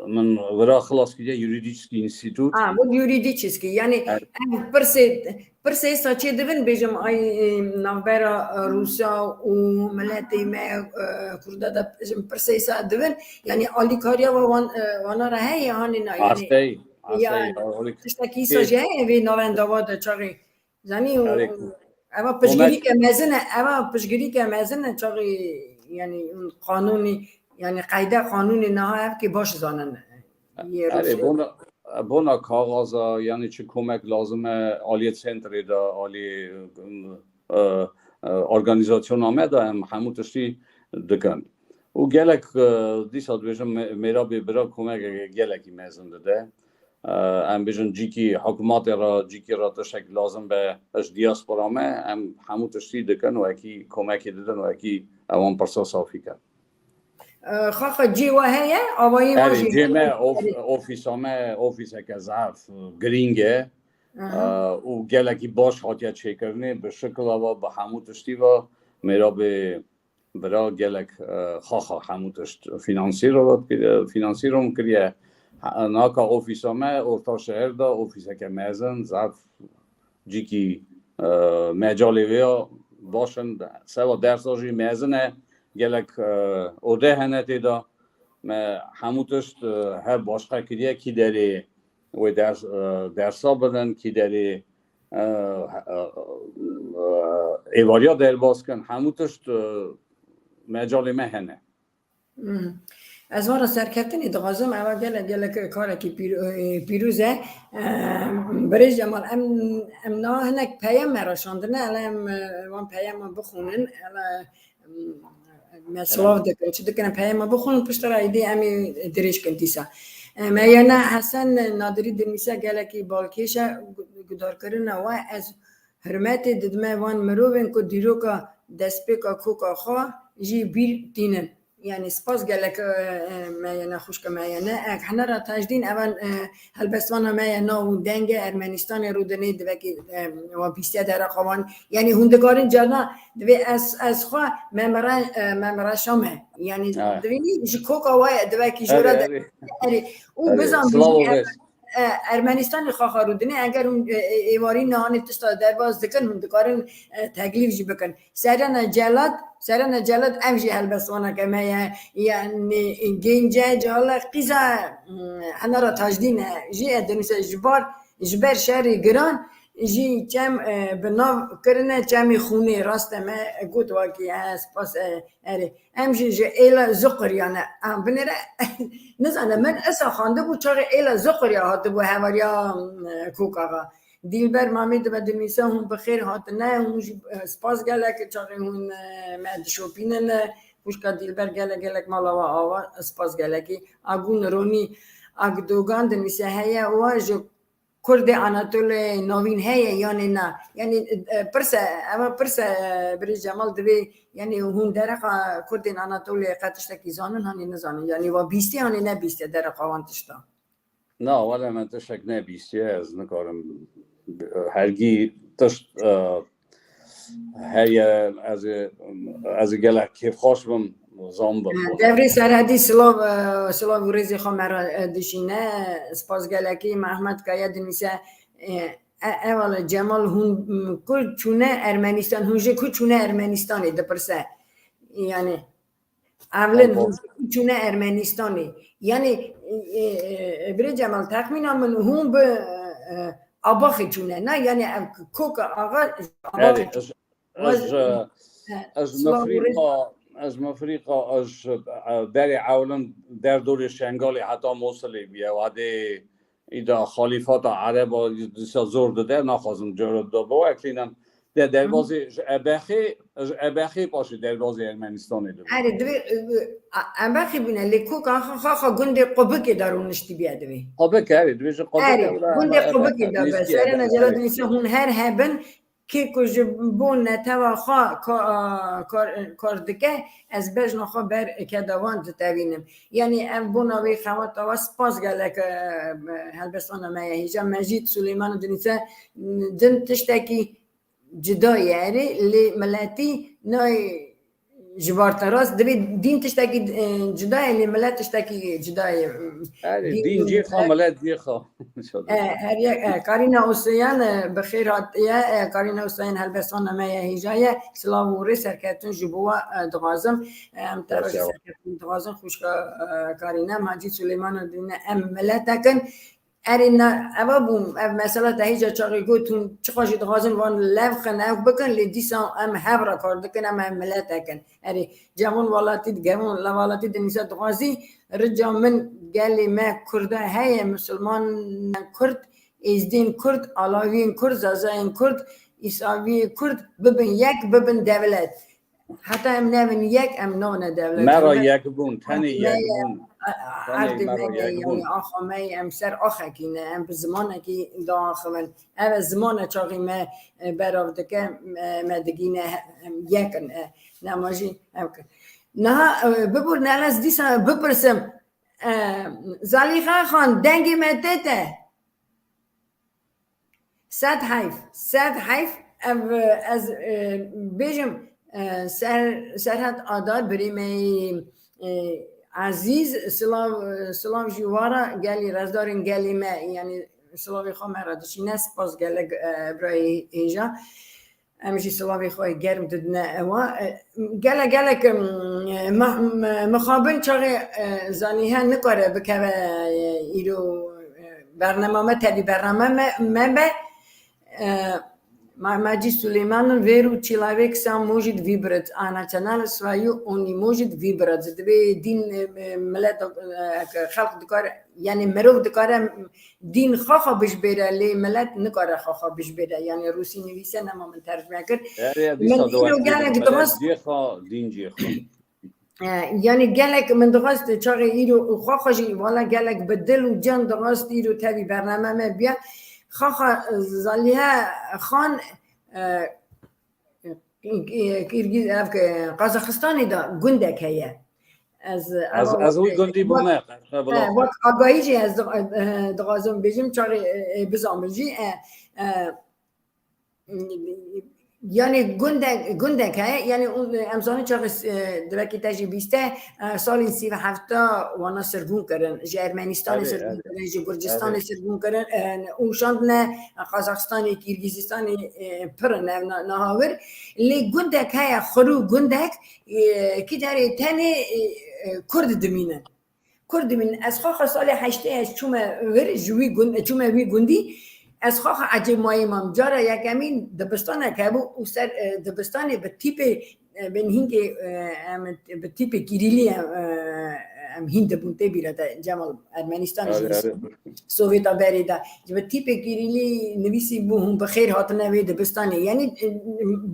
min vira xilas kiriye Юридический институт. Ha, bu юридический. Yanî, evet, ev pirsê, pirsê êsa çê dibin, bêjim, ay, e, navbera, e, Rûsa û miletê me, e, Kurda de, bêjim, pirsê êsa dibin. Yanî, alîkariya we wan, e, wana re heye, hanê na, yanî, astey, ya, astey, alîk-, tiştekî êsa jî heye vê navenda we de çaxê. Zanî, û, erê, û eva piştgirîke mezin e, eva piştgirîke mezin e, çaxî, yanî, qanûnî, yanî, qeyde qanûnê niha ev kê baş zanin. Yê erê, Rûsya. Bona, bona kaxaza, yanî çi komek lazim e, aliyê sentrê de, aliyê, e, e, organîzasyona me de em hemû tiştî dikin. Û gelek, e, dîsa dibêjim, me-, mêrabê bira komekeke gelekî mezin dide. E, em bêjin cîkî hikûmetê re, cîkî re tiştek lazim be, ji diaspora me, em hemû tiştî dikin, wekî komekê didin, wekî ewan pirsa safî kin. E, xaxa cî we heye, avayî we erê, jî cê me, heye. Of-, ofîsa me, ofîseke zaf girîng e. Aha. E, û gelekî baş hatiye çêkirinê, bi şikla ve, bi hemû tiştî ve, mêrabê bira gelek, e, xaxa hemû tişt finansîro, e, finansîro min kiriye. Ha, naka ofîsa me orta şehir de, ofîseke mezin, zaf cîkî, e, mecalê wê ya baş in. Seva dersa jî mezin e, gelek, e, ode hene tê de. Me hemû tişt, e, hev başqe kiriye, kî derê wê ders, e, dersa bidin, kî derê, e, e, e, êvariya derbas kin, hemû tişt, e, mecalê me hene. Hmm. Ez vana serkeftinê dixwazim, eva gelek, gelek karekî pîr-, e, pîroz e. E, Birêz Cemal, em, em na hinek peyam me re şandine, ele em, e, van peyama bixwînin, ele, em, me silav dikin, çi dikin, em peyama bixwînin, piştre êdî em ê dirêj kin dîsa. E, me yene Hesen Nadirî dinivîse gelekî balkêş e, gu-, gudarkirina we, ez hurmetê didime van mirovên ku dîroka destpêka koka xwe jî bîr tînin. Yani spas gelek, e, e, me ye ne, xwişka me ye ne. Ek hene ra Tajdîn, evan, e, helbestvana me ye, nav û denge Ermenistanê rûdinê divekî, e, wa bîstiye dereqa wan. Yani hûn dikarin carna divê ez, ez xwe memera, e, memera Şam e. Yani Ha. divê ji koka wa ye, divekî Erê, jora de. erê. Erê. Û Erê. bizan Silav û bijî rêz. e, Ermenistanê xaxa rûdinê, eger hûn, e, e, êvarî nihanê tişta derbas dikin, hûn dikarin, e, teklîf jî bikin. Serena Celat, Serena Celat ev jî helbestvaneke me ye, yani, e, gênce, cale, qîza, mm, Henara Tajdîn e, jî e, dinûse ji bar, ji ber şerê giran, jî çem, e, bi nav kirine çemê xûnê, rast e me got wakî, e, spas, e, Erê, em jî ji êla Zuqirya ne. Em binêre, nizane, min esa xwendibû, çaxê êla Zuqirya hatibû hevariya, e, Kokaxa. Dîlber Mamê dibe dinivîse, hûn bi xêr hatine, hûn jî, e, spas gelek, çaxê hûn, e, me dişopînin, e, xwişka Dîlber gelek, gelek mala we ava, spas gelekî. Agûn Ronî Agdogan dinivîse, heye, we ji Kurdê Anatolê Navîn heye yanê na? Yani, e, pirse, eva pirse, e, Birêz Cemal divê, yani hûn dereqa Kurdên Anatolê qe tiştekî zanin, hanê nizanin? Yani wa bîstiye, hanê nebîstiye dereqa wan tişta? Na, wele me tiştek nebîstiye, ez nikarim hergî tişt, e, heye, ez ê, ez ê gelek kêfxweş bim, zan bim. Devrê Serhedî silav, e, silav û rêzê xwe me re, e, dişîne. Spas gelekî. Mehmet Kaya dinivîse, e, e, ewale Cemal, hûn, m, ku çûne Ermenistan, hûn ji ku çûne Ermenistanê dipirse. Yani, Ewlin, Tamam. hûn ji ku çûne Ermenistanê? Yani, e, e, e, Birê Cemal, texmîna min hûn bi, e, e, Abaxê çûne, ne? Yani ev koka axa ji Abaxê Erê, çûne. ez, Waz- ez, e, He, ez silav û rêz. Mefrîqa, ez Mefrîqa, ez, e, berê ewlin derdorê Şengalê heta Mosilê bûye. Wadê îda xalîfata Ereba dîsa zor dide, naxwazim cara da biweklînim. De derbazê ji Ebexê, ji Ebexê paşê derbazê Ermenistanê dibe. Erê, divê, e, e, Ebexê bûne, lê koka xwe, xwe, xwe gundê Qubikê de rûniştî bûye divê. Qubik, erê, divê ji Qubik Erê, de, gundê Qubikê de be. Serena Cela dinivîse hûn her hebin, kê ku ji bo netewa xwe ka-, kar, kar dike, ez bejna xwe ber keda wan ditevînim. Yani ev bona wê xewata we, spas gelek, e, helbestana me ye hêja. Mecîd Suleyman dinivîse, din tiştekî cuda ye, erê, lê miletî nayê ji bar te rast. Divê dîn tiştekî, e, cuda ye, lê milet tiştekî cuda ye. Erê, Dîn dîn û cî xwe, milet, milet cî xwe. E, her yek, e, Karîna Huseyên, e, bi xêr hatiye. E, Karîna Huseyên helbestana me ye hêja ye. Silav û rê serkeftin ji bo we, e, dixwazim. E, em te re jî Teşekkür. serkeftin dixwazin. Xwişka, e, Karîna, Macîd Suleyman dine em miletekin. Erê, na, eva bû, ev mesela te hêja çaxê got, hûn çiqa jî dixwazin van lev xin, ew bikin, lê dîsa em hev re kar dikin, em, em miletekin. Erê, cevon welatî, gevon le welatî dinivîse dixwazî, rica min gelê me Kurda heye, Musulman Kurd, Êzdên Kurd, Alawiyên Kurd, Zazayên Kurd, Îsaviyê Kurd, bibin yek, bibin dewlet. Heta em nebin yek, em nabine dewlet. Me re Hûn yekbûn, tenê me ye, yekbûn. a-, a-, Tenê erdê me me re ye, yekbûn. yanî axa me ye, em ser axekî ne, em bi zimanekî diaxivin. Ev e zimane çaxî me, e, berav dike, e, me digîne, em yek in, e, nema jî ev kin. Niha, e, bibûr, ne ez dîsa bipirsim, e, Zalîxa Xan, dengê me tê te? Sed heyf, sed heyf. Ev, e, ez, e, bêjim, e, Ser-, Serhat Adar, birê me yê, e, ezîz, silav, e, silav jî wara gelî, rezdarên gelî me, yanî silavê xwe me re dişîne, spas gelek, e, birayê hêja. Em jî silavê xwe germ didine ewa. E, gelek, gelek, em, E, ma-, me-, mixabin çaxê, e, Zalihe nikare bikeve, e, îro, e, bernama me tevî bernama me, me be, e, ma-, Macî Suleymanin vêr û çîlavêk sa mojid vîbrit, ana çenal svayu onî mojid vîbrit. Divê dîn, e, e, milet, e, xelq dikare, yani mirov dikare dîn xwe xwe bijbêre, lê milet nikare xwe xwe bijbêre. Yani Rûsî nivîse nema min tercme kir. Erê, Min dîsa dîno dewek gelek dîn, dixwest cihê xwe, dîn cihê xwe. E, yani gelek min dixwest çaxê îro xwe xwe jî wala gelek bi dil û can dixwest îro tevî bername me biya. Xaxa Zalihe Xan, e, Kîrgîz, ev, e, Qazaxistanê de gundek heye. Ez, Ez, eva ez wî wek, gundî wek, bûme, e, Qerqebila. Wek agahî jî ez di-, e, dixwazim bêjim, çaxê, e, e, bizanim jî, e, e, yani gundek, gundek heye, yani û, em zanin çaxê, e, divekî te jî bîste, e, salên sî û hefta wana sirgûn kirin, ji Ermenistanê Erê, sirgûn erê. kirin, ji Gurcistanê Erê. sirgûn kirin, e, û şandine Qazaxistanê, Kîrgîzistanê, e, pir in ev na-, naha wir. Lê gundek heye, xirû gundek, e, ki derê tenê, e, e, Kurd dimînin. Kurd dimînin. Ez xwe xwe salê heştê ez çûme wir, ji wî gund-, çûme wî gundî. Ez xwe xwe ecêb mayî mam. Cara yekemîn dibistanek hebû û ser, e, dibistanê bi tîpê, e, bên hînkê, e, em bi tîpê kîrîlî em, e, em hîn dibûn tê bîra te Cemal. Ermenistanê jî Erê, erê. Sovyeta berê de. Ji bi tîpê kîrîlî nivîsî bû hûn bi xêr hatine vê dibistanê. Yani, e,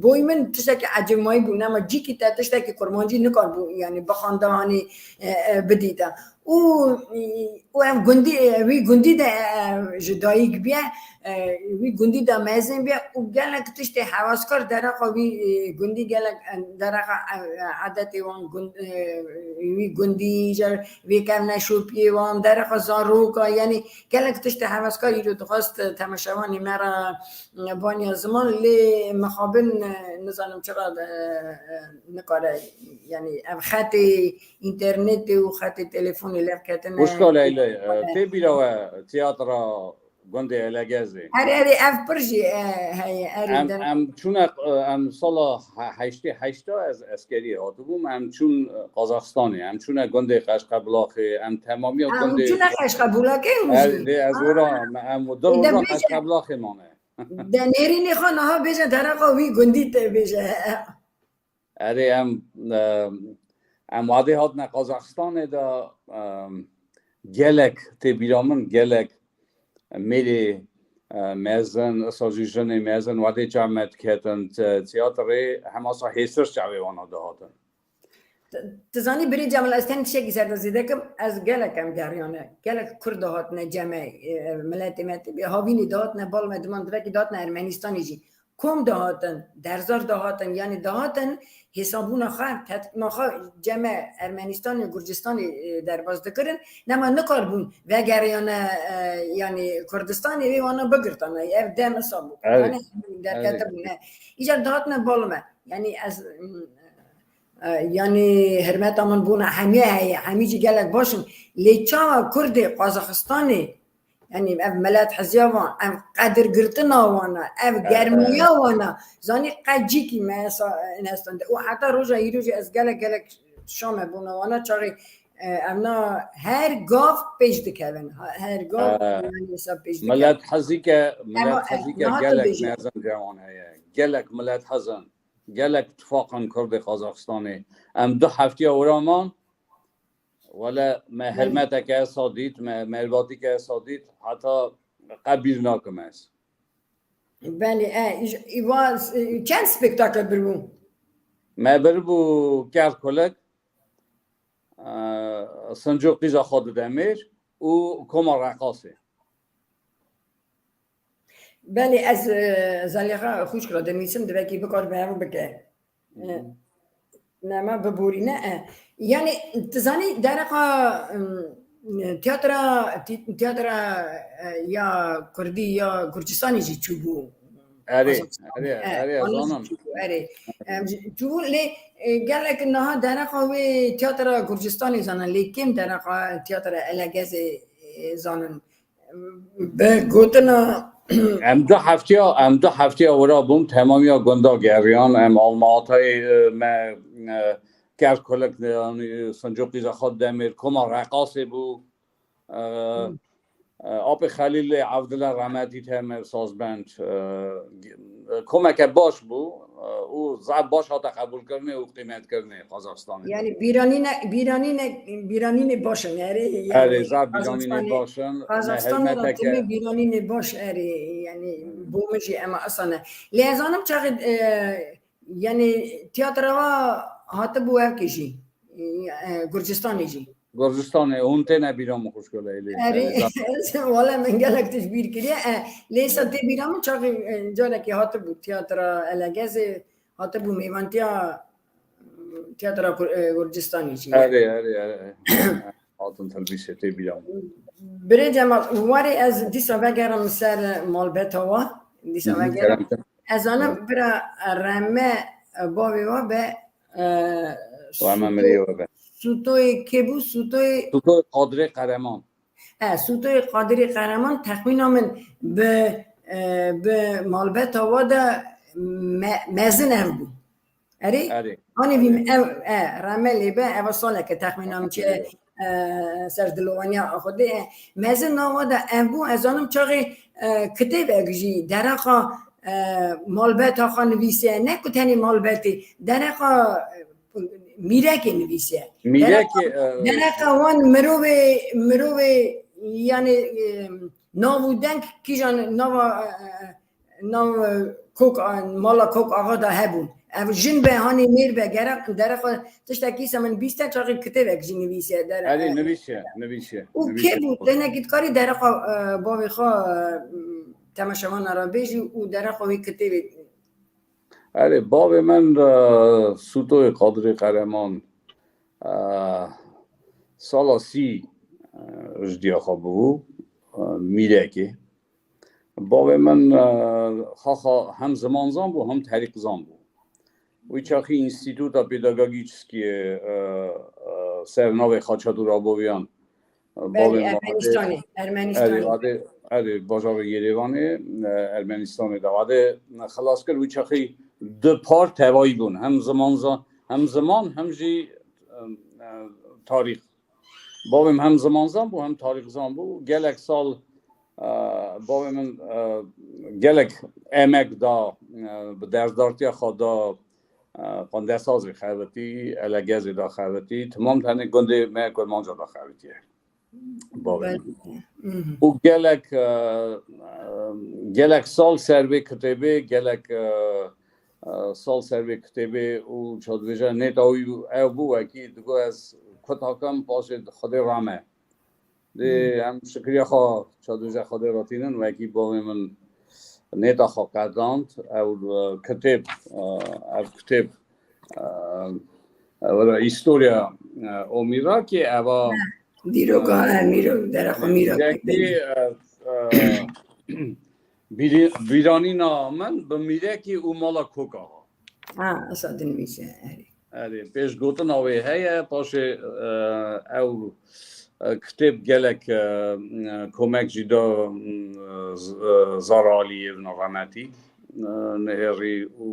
boy min tiştekî ecêb mayî bû. Nema cîkî te tiştekî kurmancî nikarbû, yani bixwanda hanê, e, e, bidîte. Û, û ev gundî, e, wî gundî de, e, ji dayik biye, e, wî gundî de mezin biye û gelek tiştê hewaskar dereqa wî, e, gundî gelek, e, dereqa, e, e, edetê wan gund-, e, wî gundî, ji vê kevneşopiyê wan, dereqa zaroka, yani gelek tiştê hewaskar îro dixwest, e, temaşevanê me re, e, baniya ziman, lê mixabin, e, nizanim çira, e, e, nikare, yani ev xetê înternetê û xetê telefonê levketine. Wişka Leylê, e, tê bîra we tiyatra gundê Elegezê? Erê, erê, ev pir jî, e, heye, erê, Em, dem- em çûne, e, em sala he-, heştê heşta ez eskerî hatibûm, em çûn, e, Qazaxistanê, em çûne gundê Qeşqebulaxê, em temamiya Ha, hûn gundê çûne Qeşqebulaxê hûn Er, jî? Lê ez Ha. ora, em du Ê, de roja bêje, Qeşqebulaxê mane. de nêrînê xwe niha bêje dereqa wî gundî te bêje. Erê em, em, em wadê hatine Qazaxistanê de, em, gelek tê bîra min, gelek mêrê, e, mezin, isa jî jinê mezin wadê çav me diketin, te-, tiyatrê hema sa hêsir çavê wana dihatin. Ti, ti zanî birê Cemal, ez tenê tiştekî ser de zêde kim, ez gelek em geriyane, gelek Kurd dihatine cem me, e, miletê me, havînî dihatine, bal me diman, divekî dihatine Ermenistanê jî. Kom dihatin, derzar dihatin, yani dihatin hesabûna xwe, tetkîna xwe cem me Ermenistanê, Gurcistanê, e, derbas dikirin. Nema nikarbûn vegeriyane, e, yani Kurdistanê vê wana bigirtane. Ev dem isa bû. Evet. Yani derketibûne. Evet. Îcar dihatine bal me. Yani ez, e, yani hurmeta min bona hemiye heye. Hemî jî gelek baş in. Lê çawa Kurdê Qazaxistanê Yani ev milet heziya wan, ev qedirgirtina wan e, ev germiya wan e. Zanî qecîkî me sa-, nestande. Û heta roja îro jî ez gelek gelek şame bûna wana çaxê, e, em na her gav pêş dikevin. Ha, her gav E, yani sa pêş dikevin. Milet hezîke, milet Ama, e, hezîke niha tu gelek bêje. Mezin cewan heye. Gelek milet hezin. Gelek tifaqin Kurdê Qazaxistanê. Em du heftiya wira man, Wele me Belê. Hermeteke esa dît, me mervatîke esa dît, heta qe bîr nakim ez. Belê, e, îj-, îva, e, çend spektakel biribû? Me biribû Kerkulik, e, Sinco Qîza Xwedidemêr û Koma Reqasê. Belê, ez, e, Zelixa xwişk re dinivîsim, divekî bikar bi hev bike. E, Hı hı. Nema biborîne, e. Yani, tu zanî, dereqa, em, tiyatra, ti-, tiyatra, e, ya Kurdî ya Gurcistanê jî çûbû. Erê, Qazaxistan. erê, E, erê, wana jî zanim. Çûbû, erê. Em, jî çûbû, lê, e, gelek niha dereqa wê tiyatra Gurcistanê zanin, lê kêm dereqa tiyatra Elegezê, e, zanin. Bi gotina Em du heftiya, em du heftiya wira bûm, temamiya gunda geriyan, em Almatayê, e, me, e, Kerkulik, yanî Sincoqî Zexat Demir, koma Reqasê bû. E, e, Apê Xelîlê Evdile Remetî Temir Sazbend, e, komeke baş bû, e, û zaf baş hate qebûlkirinê û qîmetkirinê Qazaxistanê. Yani bîranîne, bîranîne, bîranînê baş in, erê, yani Erê, zaf bîranînê Qazaxistanê, baş in, me Qazaxistanê ra hizmeteke temê bîranînê baş erê, yani bo min jî ema asane. Lê ez zanim çaxê, e, yani tiyatra wa hatibû evkê jî, e, Gurcistanê jî. Gurcistanê, hûn têne bîra min xwişko Leylê. Erê, Erê, zaf. Wala min gelek tişt bîr kiriye. E, lê sa tê bîra min çaxê, e, carekê hatibû tiyatra Elegezê, hatibû mêvantiya tiyatra Kur-, e, Gurcistanê jî. Erê, erê, erê. Hatin telbîsê tê bîra min. Birê Cemal, warê ez dîsa vegerim ser malbeta wa. Dîsa Hı hı, vegerim. kerem, kerem. Ez zanim Hı. bira Reme, e, bavê wa be, e, Reme Sûto-, mirî wa be. Sûtoyê kê bû? Sûtoyê Sûtoyê Qadirê Qereman. E, Sûtoyê Qadirê Qereman texmîna min bi, e, bi malbeta wa de me-, mezin ev bû. Erê? Erê. Hanê vî Erê. ev, e, Reme lê be, eva saleke texmîna min çi, Erê. e, ser dilovaniya Xwedê, e, mezin nava de ev bû, ez zanim çaxê, e, kitêbek jî dereqa, e, malbeta xwe nivîsiye, ne ku tenê malbetê, dereqa, e, mîrekê nivîsiye. Mîrekê, Dereqa, e, dereqa wan mirovê, mirovê, yani, e, nav û deng kîjan nava, e, e, nav, e, kok, e, mala kok axa da hebûn. Ev jin be, hanê mêr be, gerek dereqa tiştekî se min bîste çaxê kitêbek jî nivîsiye. Dere-, Erê, e, nivîsiye, nivîsiye, û nivîsiye. kê bû? Tenekî dikarî dereqa, e, bavê xwe, e, temaşevana re bêjî û dereqa wî kitêbê. Erê, bavê min, e, Sûtoyê Qadirê Qereman, e, sala sî, e, ji diya xwe bûbû, e, mîrekê. Bavê min, e, xaxa hem zimanzan bû, hem terîqzan bû. Wî çaxî Înstîtuta Pedagogîkskî, e, e, ser navê Xaçatûr Aboviyan, e, Belê, bavê min Ermenistanê, Ermenistanê. Erê, vadê, erê, bajarê Yerêvanê, e, Ermenistanê de vadê xilas kir. Wî çaxî du par tevayî bûn. Hem zimanzan, hem ziman, hem jî, e, e, tarîx. Bavê min hem zimanzan bû, hem tarîxzan bû. Gelek sal, e, bavê min, e, gelek emek da, e, bi dersdartiya xwe da, e, Qandesazê xebitî, Elegezê da xebitî, temam tenê gundê me Kurmanca da xebitiye. Bavê min. Belê. Mhm. Û gelek, e, e, gelek sal ser vê kitêbê, gelek, e, e, sal ser vê kitêbê û çadibêje nêta wî ew bû wekî digo ez kut hakim paşê Xwedê rame. Dê Hmm. em şikriya xwe çadibêje Xwedê re tînin wekî bavê min nêta xwe qedand. Ew, e, kitêb, e, ev kitêb, e, ew re Îstorya, e, Omîrakê eva, Dîroka, e, e, mîro-, dereqa mîro-, mîrekî, e, e, Bîrî-, bîranîna min bi mîrekî û mala koka. Ha, esa dinivîse, erê. Erê, pêşgotina wê heye, paşê, e, ew, e, kitêb gelek, e, komek jî da, e, Z-, e, Zara Aliyê, vina remetî, e, nihêrî û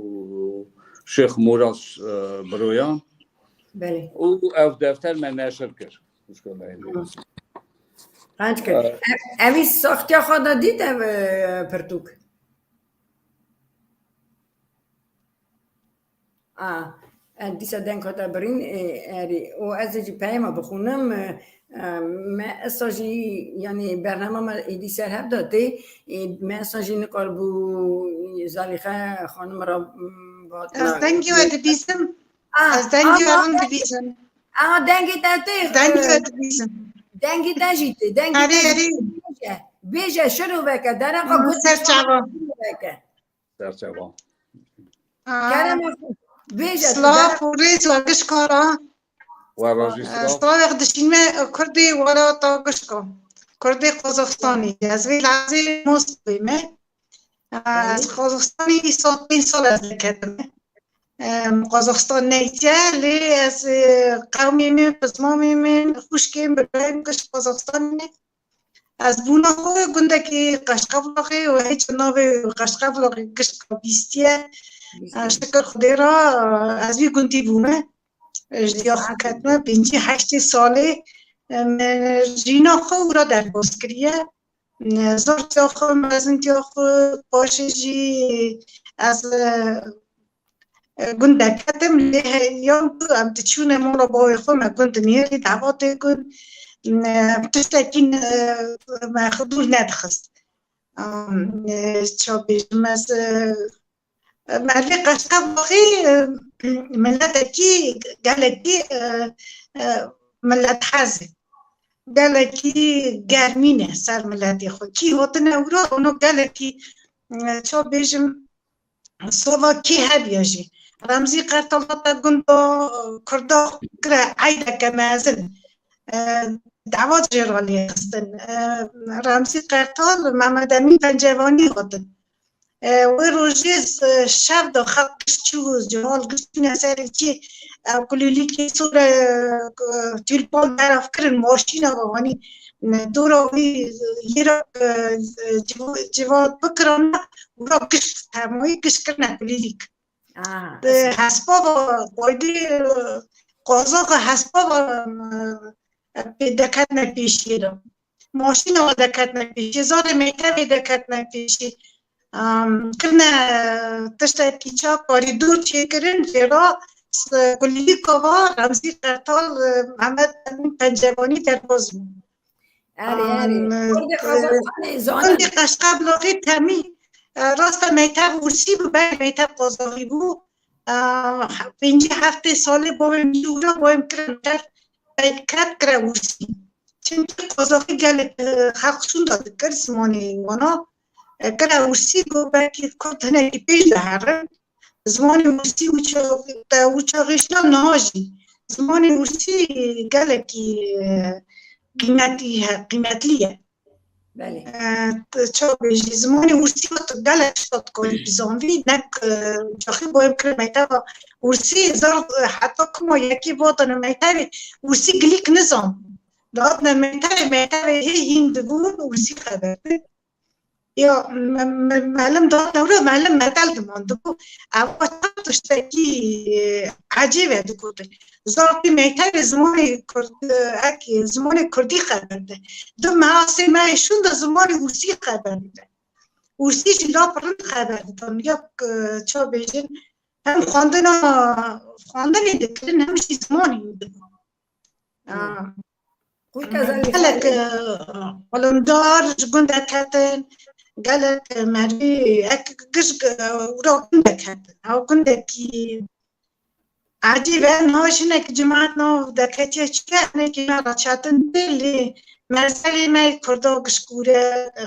Şêx Mûras, e, Biroyan. Belê. Û ev defter me neşir kir. Hı. Qenc kir. E, Ev, evî saxtiya xwe de dît ev, e, pirtûk. A, e, dîsa deng hate birîn, e, erê. Û ez ê jî peyama bixûnim, e, e, me esa jî, yanî bernama me êdî ser hev de tê, e, me esa jî nikaribû Zelîxe xanim re, m, Ez dengê we dibîsim. Ah, Ez dengê ah, we deng-, dibîsim. Ah, dengê te tê, Dengê e, we dibîsim. Dengê te jî tê. Dengê Erê, te jî erê. Bêje, bêje, şiroveke, dereqa Aha, gotê ser çava. Şiroveke. Ser çava. Aa, Kerem, bêje, tu Silav dere- û rêz we gişka re. We rajî Ee, silav. Silavek dişînme Kurdê wela ta gişka. Kurdê Qazaxstanê. Ez vê lehzê Moskvê me. Ee, Belê. Ez Qazaxstanê îsal pênc sal ez derketime. Em, Qazaxstan neyse, lê ez, e, qewmê min, pizmamê min, xwişkê min, birayê min giş Qazaxstanê ne. Ez bûna xwe gundekî Qeşqevlaxê û hêça navê Qeşqevlaxê gişka bîstiye. Bîstiye. Ez şikir Xwedê re, ez vî gundî bûme. Ji diya xwe ketime pêncî heştê salê, em, jîna xwe wira derbas kiriye. Em, zartiya xwe, mezintiya xwe, paşê jî ez, e, gund derketim, lê he-, yan ku em diçûne mala bavê xwe, me gund dinêrî, davatê gund, em, tiştekî, e, me xwe dûr nedixist. Em, e, ça bêjim ez, e, Mervê Qeşqebaxî, e, miletekî, gelekî, e, e, milethez e. Gelekî germî ne ser miletê xwe. Kî hatine wira, ono gelekî, e, ça bêjim, sova kî hebiya jî. Remzî Qertal hate gunda Kurda kire eydeke mezin. E, davat jê re lê xistin. E, Remzî Qertal, Mehmed Emîn Pencevanî hatin. E, wê rojê z-, şev de xelk giş çû, cihal giş çûne serê çî, e, kulîlîkê sor, e, tûlpan berav kirin, maşîna ve hanî, e, dora wî, e, yê re, e, civ-, civat bikirana, wira giş, hemûyî giş kirine kulîlîk. Ah, Bi hespa ve, qoydî, e, qozaxa hespa ve, e, pê deketine pêşiyê de. Maşîna ve deketine pêşiyê, zarê mektebê deketine pêşiyê. Em, kirine, e, tiştekî ça korîdor çêkirin, jê re s-, kulîlîka ve Remzî Qertal, e, Mehmed Emîn Pencevanî derbas bû. Erê, erê. Em, Kurdê e, Qazaxanê zanin. Kurdê Qeşqeblaxî temî, e, rasta meytev Ursî bû, berê meytev Qazaxî bû. E, pêncî heftê salê bavê min jî wira, bavê min kire meytev, ket kire Ursî. Çimkî Qazaxî gelek, e, xelq şûnda dikir zimanê wana. E, kire Ursî got, belkî Kurd hinekî pêş de herin. Zimanê Ursî û ça-, te û çaxê jî niha jî. Zimanê Ursî gelekî, e, qîmetî he-, qîmetlî ye. Belê. E, t-, ça bêjî, zimanê Ursî hat gelek tişta dikarî bizanvî. Nek, e, caxî boyê kire mekteba Ursî, zor, e, heta kuma yekî vatine mektebê Ursî gilîk nizan. Dihatine mektebê, mektebê hê hîn dibûn, Ursî xeber didin. Ya, me-, me-, melim da dewre, melim metel dimandibû. Ewa çend tiştekî, e, ecêb e digotin. Zarokê mektebê zimanê kurd, e, ek, zimanê kurdî xeber de. Di measê me şûn de zimanê ursî xeber de. Ursî jî lap rind xeber didan. Ya, e, ça bêjin, hem xwendina, xwendinê dikirin, hem jî zimanê wî dibû. Gelek, e, alimdar ji gundek ketin, gelek, e, merivî, ek giş, e, wira gundek ketin. Ew gundekî ecêb e, niha jinek cimat nav deketiye çike, hinekî me re çetin tê, lê mezelê me Kurda gişkûr e, e,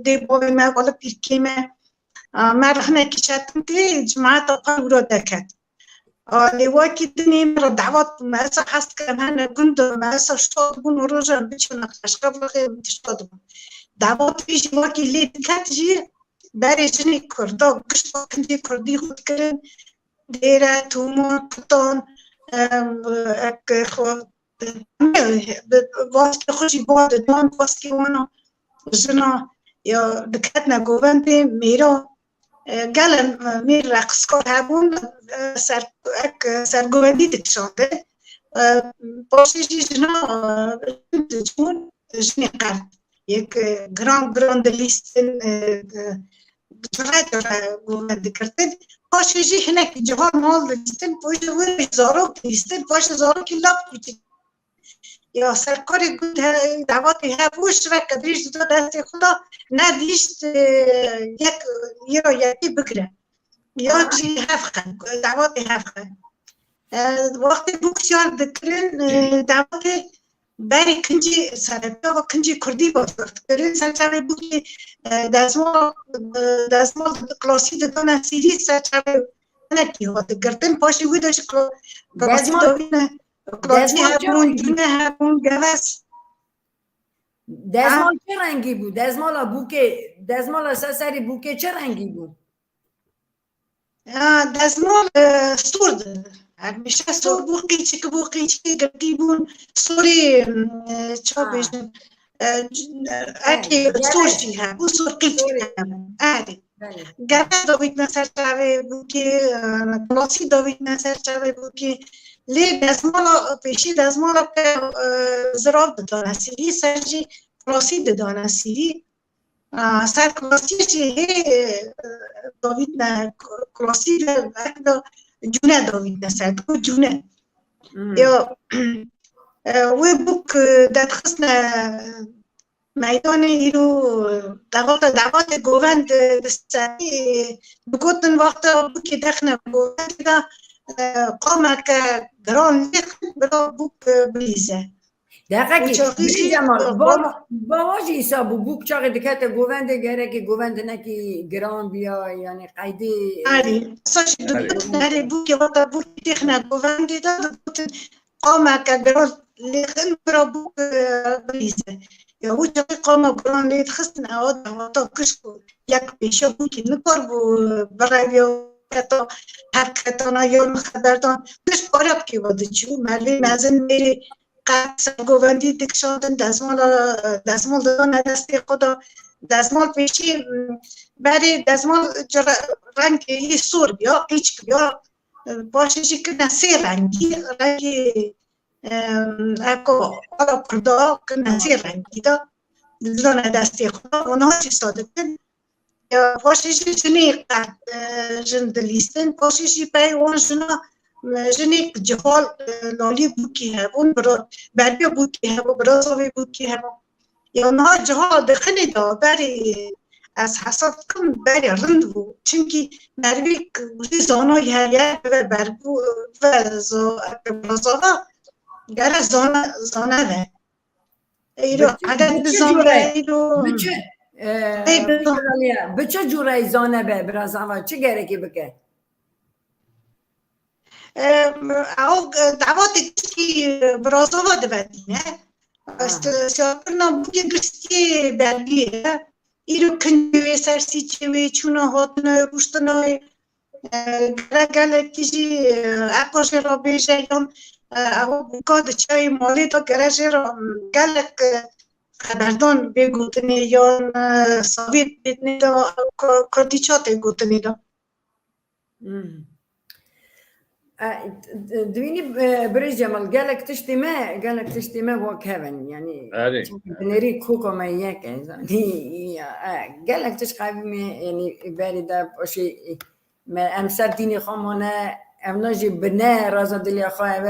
dê bavê me, wele pîrkê me, a, me re hinekî çetin tê, cimata xwe wira deket. A, lê wekî dinê me re dawet bû, me esa hez dikirim, hene gund, me esa şad bûn û rojan biçûna Qeşqeblaxê, min şad bû. Dawet wî jî wekî lê diket jî, berê jinê Kurda, gişta kincê Kurdî xwe dikirin, dêre, tûman, kutan, em, ek xwe, em, bi, bi baskê xwe jî ba didan, baskê wana jina, ya diketine govendê mêra, e, gelek, e, mêr reqskar hebûn, e, ser, ek, e, sergovendî dikişandin. E, paşê jî jina, e, jin dicûn, jinê qert. Yek, e, giran giran dilîstin, e, e, cure cure govend dikirtin. Paşê jî hinek cihar mal dilîstin, paşê wê zarok dilîstin, paşê zarokî lap kûçik. Ya serkarê gund he, davatê hebû, şirek qedrîş dida destê xwe da, nedihîşt, e, yek, yê ra yekê bigire. Ya jî hevxe, davatê hevxe. E, wextê bûk şiyar dikirin, e, davatê berê kincî serepiyava kincî kurdî baş dikirin. Ser çavê bûkê, e, dezmal, e, dezmal klasî didane sîrî, ser çavê hinekî hat digirtin. Paşê wî de jî kla-, klasî Dezmal, dawîne. Dezmal çi hebûn, rengî bû? Cûne hebûn, gewez. Dezmal çi rengî bû? Dezmala bûkê, dezmala ser serê bûkê çi rengî bû? Ha, dezmal, e, sor di. Hermişe sor bû, qîçik bû, qîçikê girtî bûn. Sorê, e, ça bêjin, e, c-, e, ekê sor jî hebû, sor qîçik hebû. Erê. Belê. Gere dawîtine ser çavê bûkê, e, klasî dawîtine ser çavê bûkê. Lê dezmala pêşî dezmala ke, e, zirav didane sîrî, ser jî klasî didane sîrî. A, ser klasî jî hê, e, davîtne klasî de, wek de cûne davîtne ser, ku cûne. Hmm. Ya, e, wê bûk, e, derdixistine meydanê îro, dawata, dawatê govend, e, di serî, e, digotin wexta bûkê dexne govendê de, e, qameke giran lê xin bira bûk, e, bilîze. Deqekî, Û çaxî Birî jî Cemal, ba-, baba, baba jî îsa bû, bûk çaxê dikete govendê, gerekê govend hinekî giran biya, yanî qeydê. Erê, sa jî Erê. digotin, erê, bûkê, wata bûkê têxine govendê de, digotin, qameke giran lê xin bira bûk, e, bilîze. Ya wî çaxê qama giran lê dixistin, ewa dawata kişk û yek pêşe bûkê nikaribû, e, birevî, heta hevketana yan xeberdan, kişk kare bikê ve diçû, merivê mezin mêrê qet sergovendî dikişandin, dezmala, dezmal didane destê xwe de. Dezmal pêşî, m, berê dezmal ci re-, rengê wî sor biya, qîçk biya. Paşê jî kirine sê rengî, rengê, em, eko ala kurda kirine sê rengî de. Didane destê xwe de, û niha jî sa dikin. Ya, paşê jî jinê qet, e, jin dilîstin. Paşê jî pey wan jina, e, jinê cihal, e, lalî bûkî hebûn, bira-, berbiya bûkî hebû, birazavê bûkî hebû. Ya niha ciha dixinê de berê ez hesab dikim berê rind bû. Çimkî merivê ku wî zanayî heye bibe berbû, bibe za-, birazava, gere zane, zane ve. Eyro, Bi çi, edet bi çi bizan cure, ve, eyro. bi çi, e, Ey, bizan. Bi çi cure zane be, birazava, çi gerekî bike? Em, ew, e, dawatê giştî, e, birazava divedîne. Ha. Est-, siyakirina bûkê giştî belî ye. Îro kincê wê, sersîçê wê, çûna hatine, rûştina wê, e, gere gelekî jî, e, eko jê re bêje yan, e, ew bûka diçe wê malê de gere jê re, m, gelek, e, xeberdan bê gotinê yan, e, savît bê dinê de, ew ka-, kurdî ça tê gotinê de. Hmm. E, d-, d-, dibînî, e, Birêz Cemal, gelek tiştê me, gelek tiştê me wek hev in. Yanî, Erê, erê. Binêrî koka me yek e, zanî, ya, e, gelek tişt qevî me, yanî, berî de paşê, e, me, em ser dînê xwe mane, ev ne jî bi ne raza dilê xwe ev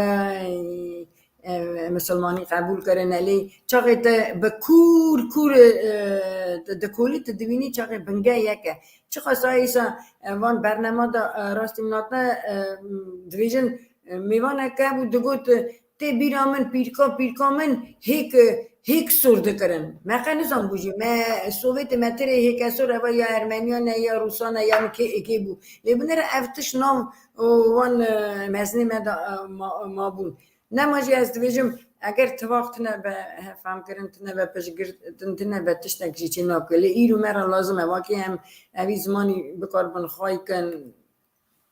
e, e, misilmanî qebûl kirine, lê çaxê te bi kûr kûr, e, e, di, dikolî tu dibînî çaxê binge yek e. Çiqas a îsa, e, van bernama de, e, rastî min hatine, e, dibêjin, e, mêvanek hebû digot, e, tê bîra min pîrka, pîrka min hêk, e, hêk sor dikirin. Me qe nizanbû jî. Me Sovêtê me tirê hêke sor eva ya Ermeniyan e, ya Rûsan e, yan kê, kê bû. Lê binêre ev tişt nav, o, wan, e, mezinê me de, e, ma-, mabûn. Nema jî ez dibêjim, eger tivaq tune be hevfemkirin, tune be piştgirtin, tune be tiştek jî çê nake. Lê îro me re lazim e, wekî em evî zimanî bikaribin xway kin,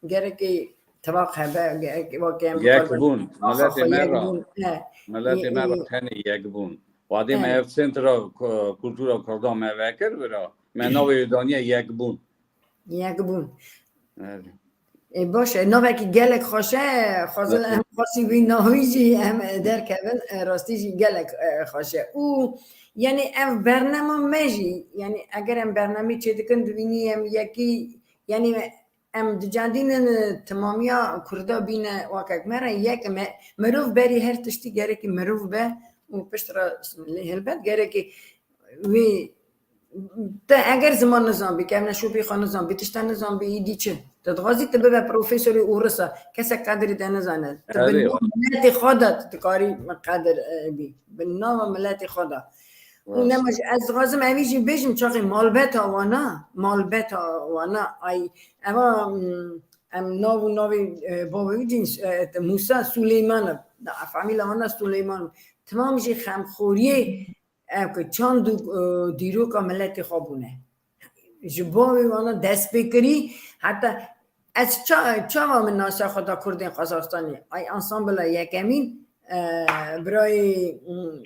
gerekê tivaq hebe, gerekê wekî em bikaribin Yekbûn, axa miletê xwe me re, yekbûn. He. Miletê me re Ê, ê, tenê yekbûn. Wadê me he. ev Centra Ku-, Kultura Kurda me vekir bira, me navê wê daniye Yekbûn. Yekbûn. Evet. E, baş e, navekî gelek xweş e, xwazin Evet. em xwesî wî navî jî em, e, derkevin, e, rastî jî gelek, e, xweş e. Û, yanî, ev bernema me jî, yanî, eger em bernemî çêdikin, dibînî em yekî, yanî, em dicandînin, e, timamiya Kurda bîne wakek me re yek me, mirov berî her tiştî gerekî mirov be û pişt re lê helbet gerekî wî Te eger ziman nizanbî, kevneşopî xwe nizanbî, tişte nizanbî, îdî çi? Tu dixwazî tu bibe profesorê Ûrisa, kesek qedirî te nizane. Tu bi Erê. nava miletê xwe de tu dikarî qedir, e, bî. Bi nava miletê xwe de. Û Rast. nema jî ez dixwazim evî jî bêjim, çaxê malbeta wana, malbeta wana, ay, eva, mm, em nav û navê, e, bavê wî dîn, e, Mûsa Suleymanov. Da, famîla wana Suleymanov. Timam jî xemxoriyê Ev ku çand û, e, dîroka miletê xwe bûne. Ji bo wê wana destpêkirî, heta ez ça-, çawa min nasa xwe da Kurdên Qazaxistanê? Ay ansambla yekemîn, e, birayê, mm,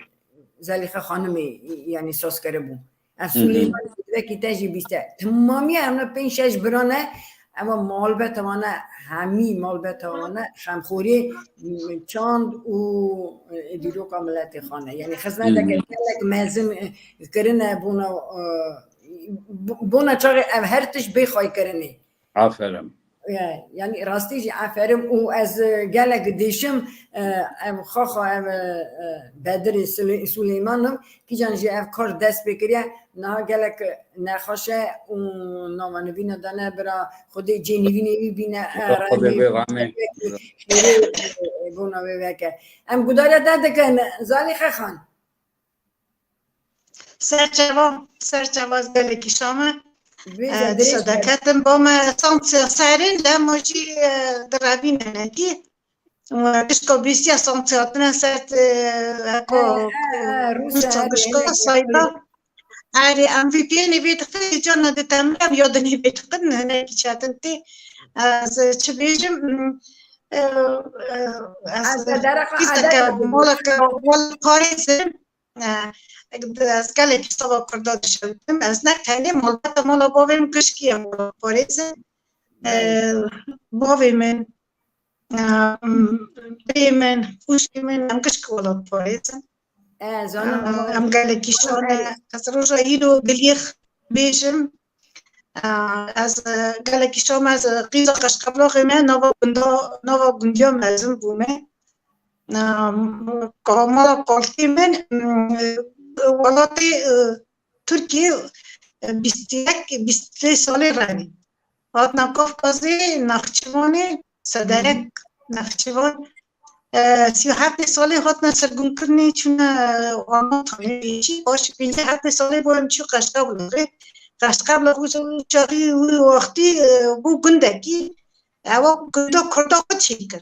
Zelîxe Xanimê, yanî saz kiribû. Ev Hı hı. Suleymanê wekî te jî bîste. Timamiya em ne pênc şeş bira ne, Ewa malbeta wan e, hemî malbeta wan e, xemxoriyê, m-, çand û, e, dîroka miletê xwe ne. Yanî xizmeteke Hmm. gelek mezin, e, kirine bona, e, bo-, bona çaxê ev her tişt bê xweykirinê. Aferin. E, yanî rastî jî aferin û ez, e, gelek dêşim, e, ev xaxa ev, e, e, Bedirê Sule-, Suleymanov, kîjan jî ev kar dest pê kiriye, niha gelek nexweş e û nava nivîna dane bira Xwedê cê nivînê wî bîne, e, Xwedê rehmê wê rehmê. Xêrê, e, bona wê veke. Em gudarê te dikin, Zalîxe Xan. Ser çava, ser çava ez gelekî şa me. Vê E, disa derketim bo me sansiya serê, lema jî, e, direvîne nekî. Û tişka bîstiya sansiya tine ser, e, eko, He, he, he, Rûsya, Rûsya herê, gişka herê, sayda. Herê, em V P N'ê vê dixin, cana di temre em ya dinê vê dixin, hinekî çetin tê. Ez çi bêjim, e, e, ez Ez de dereqa qîzeke, adet moleke, mol parêzim. E, ez gelekî sava Kurda dişewitim. Ez ne tenê malbata mala bavê min gişkî ye, mala parêzim. E, bavê min, e, birê min, xwişkê min, em gişkî welat parêzin. E, zanim. E, em gelekî şa ne. Ez roja îro giliyê bêjim. E, ez, e, gelekî şa me, ez, e, qîza Qeşqeblaxê me, nava gunda, nava gundiya mezin bûme. Em, ka-, mala kalkê min, em, welatê, e, Tirkiye, e, bîst û yek, bîst û sê salê renê. Hatna Kafkazê, Nexçivanê, Sederek, Nexçivan, e, sî û heftê salê hatna sirgûnkirinê, çûne, e, Almantanê, pêşî, paşê pêncî heftê salê bo em çû Qeşqeblaxê. Qeşqeblax û çaxî wî wextî, e, bû gundekî, ewa gunda Kurda xwe çêkir.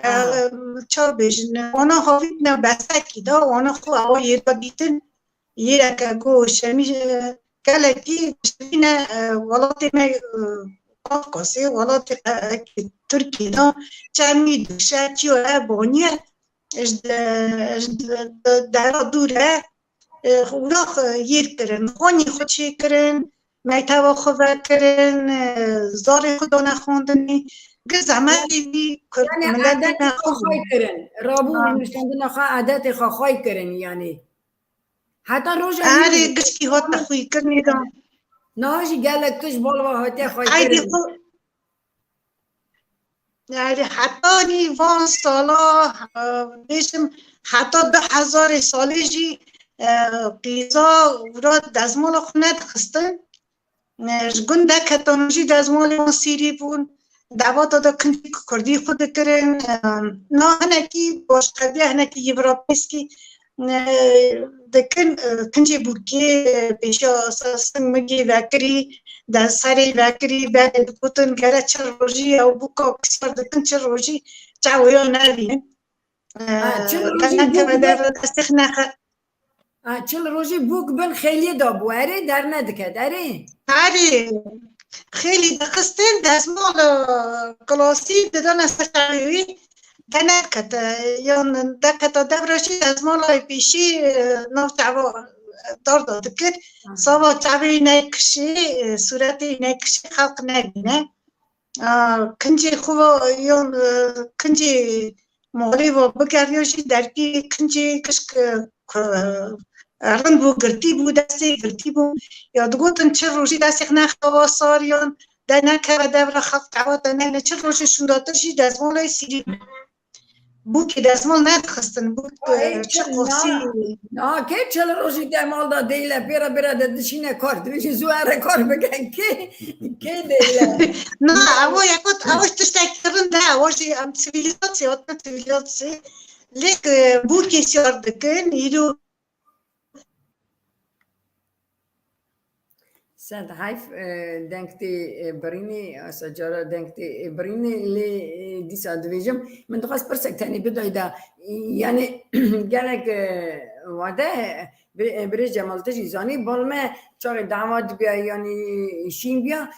Aha. Em, ça bêjin, wana havîtine besekî de, wana xwe ewa yê de dîtin, yêreke go şemî, e, gelekî dişevîne, e, welatê me, e, Kafkasê, welatê, e, Tirkiyê de, çemî dikşe, çiyo e baniye, ji de-, ji de-, de-, dera dûr e, e, wira xwe yêr kirin, xanî xwe çêkirin, mekteba xwe vekirin, e, zarê xwe dane xwendinê. Gi zehmetê wî Kurd Yani miletê adetê me xwe xwe xwî kirin. Rabû Ha. nuştendina xwe adetê xwe xwe kirin yani. Heta roja Erê, îro gişkî hate xwî kirinê de. Niha jî gelek tişt bal ve hatiye xwe Eydê kirin. xwe Yani hetanî van sala, e, bêjim, heta du hezarê salê jî, e, qîza wira dezmala xwe nedixistin. E, ji gundek hetan jî dezmalê wan sîrî bûn. Dewata de kincî kurdî xwe dikirin. E, na hinekî başqediya, hinekî Yevropîskî e, dikin, e, kincê bûkê, e, pêşiya se-, sing migê vekirî, de serê vekirî, berê digotin, gere çil rojî ew bûka kisar dikin, çil rojî çawoya nevînin. E, Ha, çil rojî bûk bin, destê xine xe- ha, çil rojî bûk bin xêliyê de bû, erê dernediket, erê. Erê, xêlî dixistin dezmal, e, klasî didane ser çavê wî, denekete, yan deketa devra jî dezmala pêşî, e, nav çava, e, dar da dikir. Aha. Sava çavê wî nekişî, e, sûretê wî nekişî, xelq nebîne. A, kincê xwe va-, yan, e, kincê malê va bigeriya jî derkî kincê gişk, e, ku, e, rind bû, girtî bû, destê girtî bû. Ya digotin çi rojî destê xwe nexewa sar yan de nekeve devra xelk dewata neyne, çi rojê şûndatir jî dezmalê sîrî bû. Bûkê dezmal nedixistin, bûk, Ay, e, çi çi qosî. Na, na, kê çil rojî demal da deyle pêra bira de dişîne kar, dibêjî zû ere kar bikin, kê, kê deyle? Na, evo yekot, evo tiştek kirin ne, evo jî em sivilîzasyê, hatina sivilîzasyê. Lê, e, bûkê siyar dikin, îro Send heyf, e, deng tê, e, birînê, esa cara deng tê, e, birînê, lê, e, dîsa dibêjim, min dixwest pirsek tenê bidayda, e, yani, gelek, e, wade, e, bi-, e, birêz Cemal, tu jî zanî, bal me çaxê dawa dibiya, yani, şîn biya,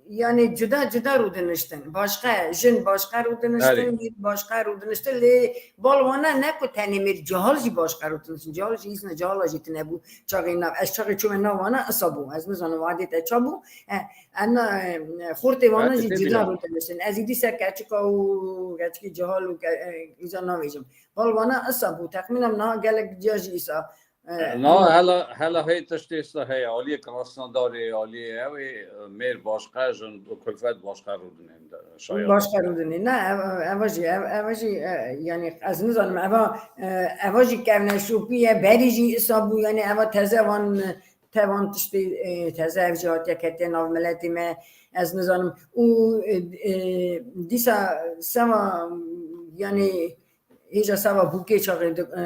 Yani cuda cuda rûdiniştin. Başqa, jin başqa rûdiniştin, mêr başqa rûdiniştin. Lê bal wana ne ku tenê mêr, cihal jî başqa rûdiniştin. Cihal jî îsna cihala jî tine bû. Çaxê nav, ez çaxê çûme nav wana isa bû. Ez nizanim wadê te ça bû. E, em na, e, xortê wana jî cuda rûdiniştin. Ez îdî ser keçika û keçikî cihal û ke-, e, îza navêjim. Bal wana isa bû. Texmîna min niha gelek ciya jî isa. E, Na, em hela, hela hey tiştê êsta heye. Aliyê klasnadarê, aliyê ew ê, e, mêr başqa, jin kulfet başqa rûdinên de, şaya. Başqa rûdinên. Ne, ev-, eva jî, ev-, eva jî, e, yani ez nizanim, eva, e, eva jî kevneşopî ye, berî jî isa bû, yani eva teze van, e, te van tiştê, e, teze ev jî hatiye ketiye nav miletê me, ez nizanim. Û, e, e, dîsa sema, yani, hêja sava bûkê çaxê di-, e,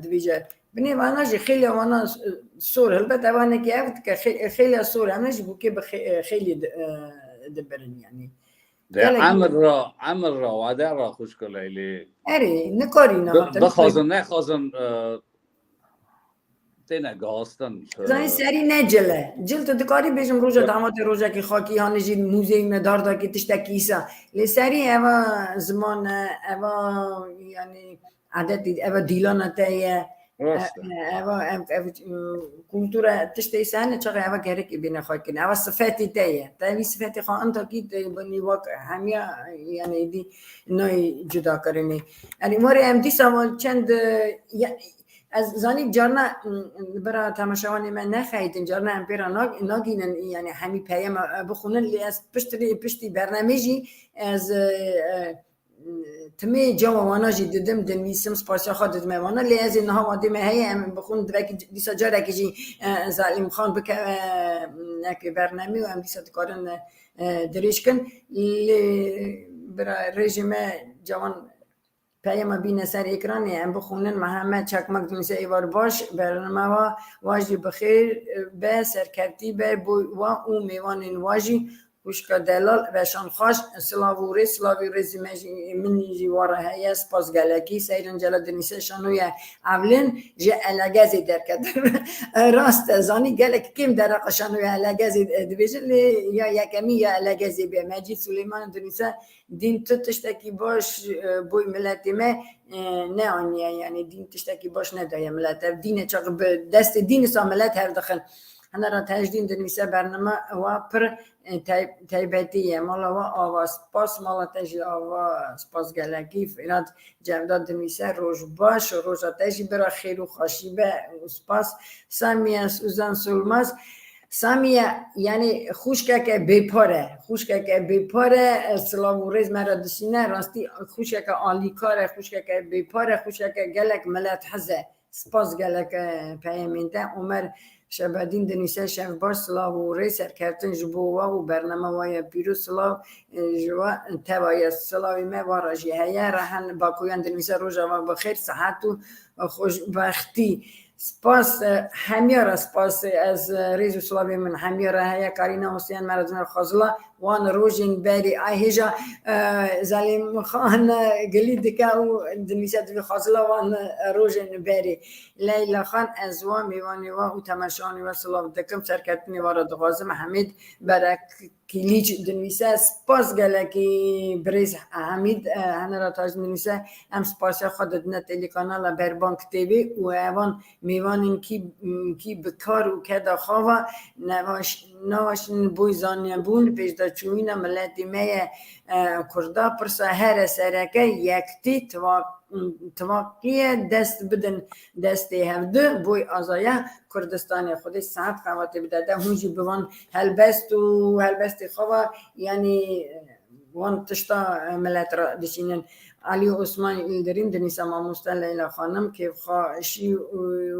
dibêje. Binê vana jî xêliya vana, e, sor. Helbet eva nekî ev dike, xê-, xêliya sor. Em ne jî bûkê bi xê-, e, xêlî di-, e, dibirin, yani. De Gelek emir ra, emir ra, wade ra xwişka Leylê. Erê, nikarî na. Bi-, bixwazin, nexwazin, e, têne guhastin. Zanî, e, serî ne cil e. Cil tu dikarî bêjim roja damatê rojekî xakî, yanî jî mûzeyî me dardakî tiştekî îsa. Lê serî eva ziman e, eva, yani, edetî, eva dîlana te ye. Rast e. E, eva, ev, ev, e, kultura tiştê îsa hene, çaxê eva gerekî bîne xwe kirin. Eva sifetî te ye. Te vî sifetê xwe intakî te binî wek hemiya, yani, dî nayê cuda kirinê. Yani, warê em dîsa çend, e, ya, Ez zanî carna, m, bira temaşevanê me nexeytin, carna em pê re nag-, nagînin, yani hemî peyama, e, bixwînin, lê ez piştî, piştî bernamê jî ez, e, e, timê cawa wana jî didim, dinivîsim, spasiya xwe didime wana, lê ez ê niha wadê me heye, em bixwin divekî dîsa carekî jî, e, Zalîm Xan bikeve, e, nekê bernamê û em dîsa dikarin, e, dirêj kin. Lê bira rêjê me cawan Peyama bîne ser ekranê, em bixwînin. Mihemed Çakmak dinivîse, êvar baş, bernama wa, wa jî bi xêr be, serkevtî be, bo wa û mêvanên wa jî. Xwişka delal, veşan xweş, silav û rê, silavî rêzî me jî, min jî wa re heye, spas gelekî. Seyran Celal dinivîse, şanoya Evlin ji Elegezê derketin. Rast e, zanî gelek kêm dereqa şanoya Elegezê, e, dibêjin, lê ya yekemî ya Elegezê be. Mecîd Suleyman dinivîse, Dîn tu tiştekî baş, e, boy miletê me, e, neaniye, yani dîn tiştekî baş nedaye milet. Ev dîn e çax bi destê dîn isa milet hev dixin. Hene ra Tejdîn dinivîse, bernama wa pir, e, tay-, taybetî ye. Mala wa ava, spas, mala te jî ava, spas gelekî. Fîrat Cevda dinivîse, roj baş, roja te jî bira xêr û xweşî be û spas. Samiye Suzan Solmaz, Samiye, yani xwişkeke bêpar e, xwişkeke bêpar e, e, silav û rêz me re dişîne, rastî xwişkeke alîkar e, xwişkeke bêpar e, xwişkeke gelek milet hez e. Spas gelek, e, peyamên te. Omer Şebedîn dinivîse, şev baş, silav û rê, serkeftin ji bo we û bernama we ye pîroz, silav, e, ji we teva ye. Silavê me wa re jî heye, Rehen Bakoyan dinivîse, roja we bi xêr, sihet û xweşbextî. Spas, e, hemiya re spas, e, ez, e, rêz û silavê min hemiya re heye. Karîna Husên me re dine xwezila wan rojên berê. Ay hêja, e, Zelîm Xan, e, gilî dike û dinivîse divê xwezila wan, e, rojên berê. Leyla Xan, ez wa mêvanê we û temaşevanê we silav dikim. Serkeftinê we re dixwazim. Hemîd Berek Kîlîç dinivîse, spas gelekî birêz Hemîd, e, Henera Tac dinivîse, em spasiya xwe didine Telîkanala Berbank T V û evan mêvanên kî, kî bi kar û keda xwe ve nevaş-, navaşin boy zanebûn, pêşdaçûyîna miletê me ye, e, Kurda, pirsa here sereke yektî, tiwa-, tivakiye dest bidin destê hevdu, boy azaya Kurdistanê. Xwedê sihet qewatê bide. De hûn jî bi van helbest û helbestê xwe ve, yanî, wan tişta, e, milet re dişînin. Alî Osman Îldirîm dinivîse, mamoste Leyla Xanim, kêfxweşî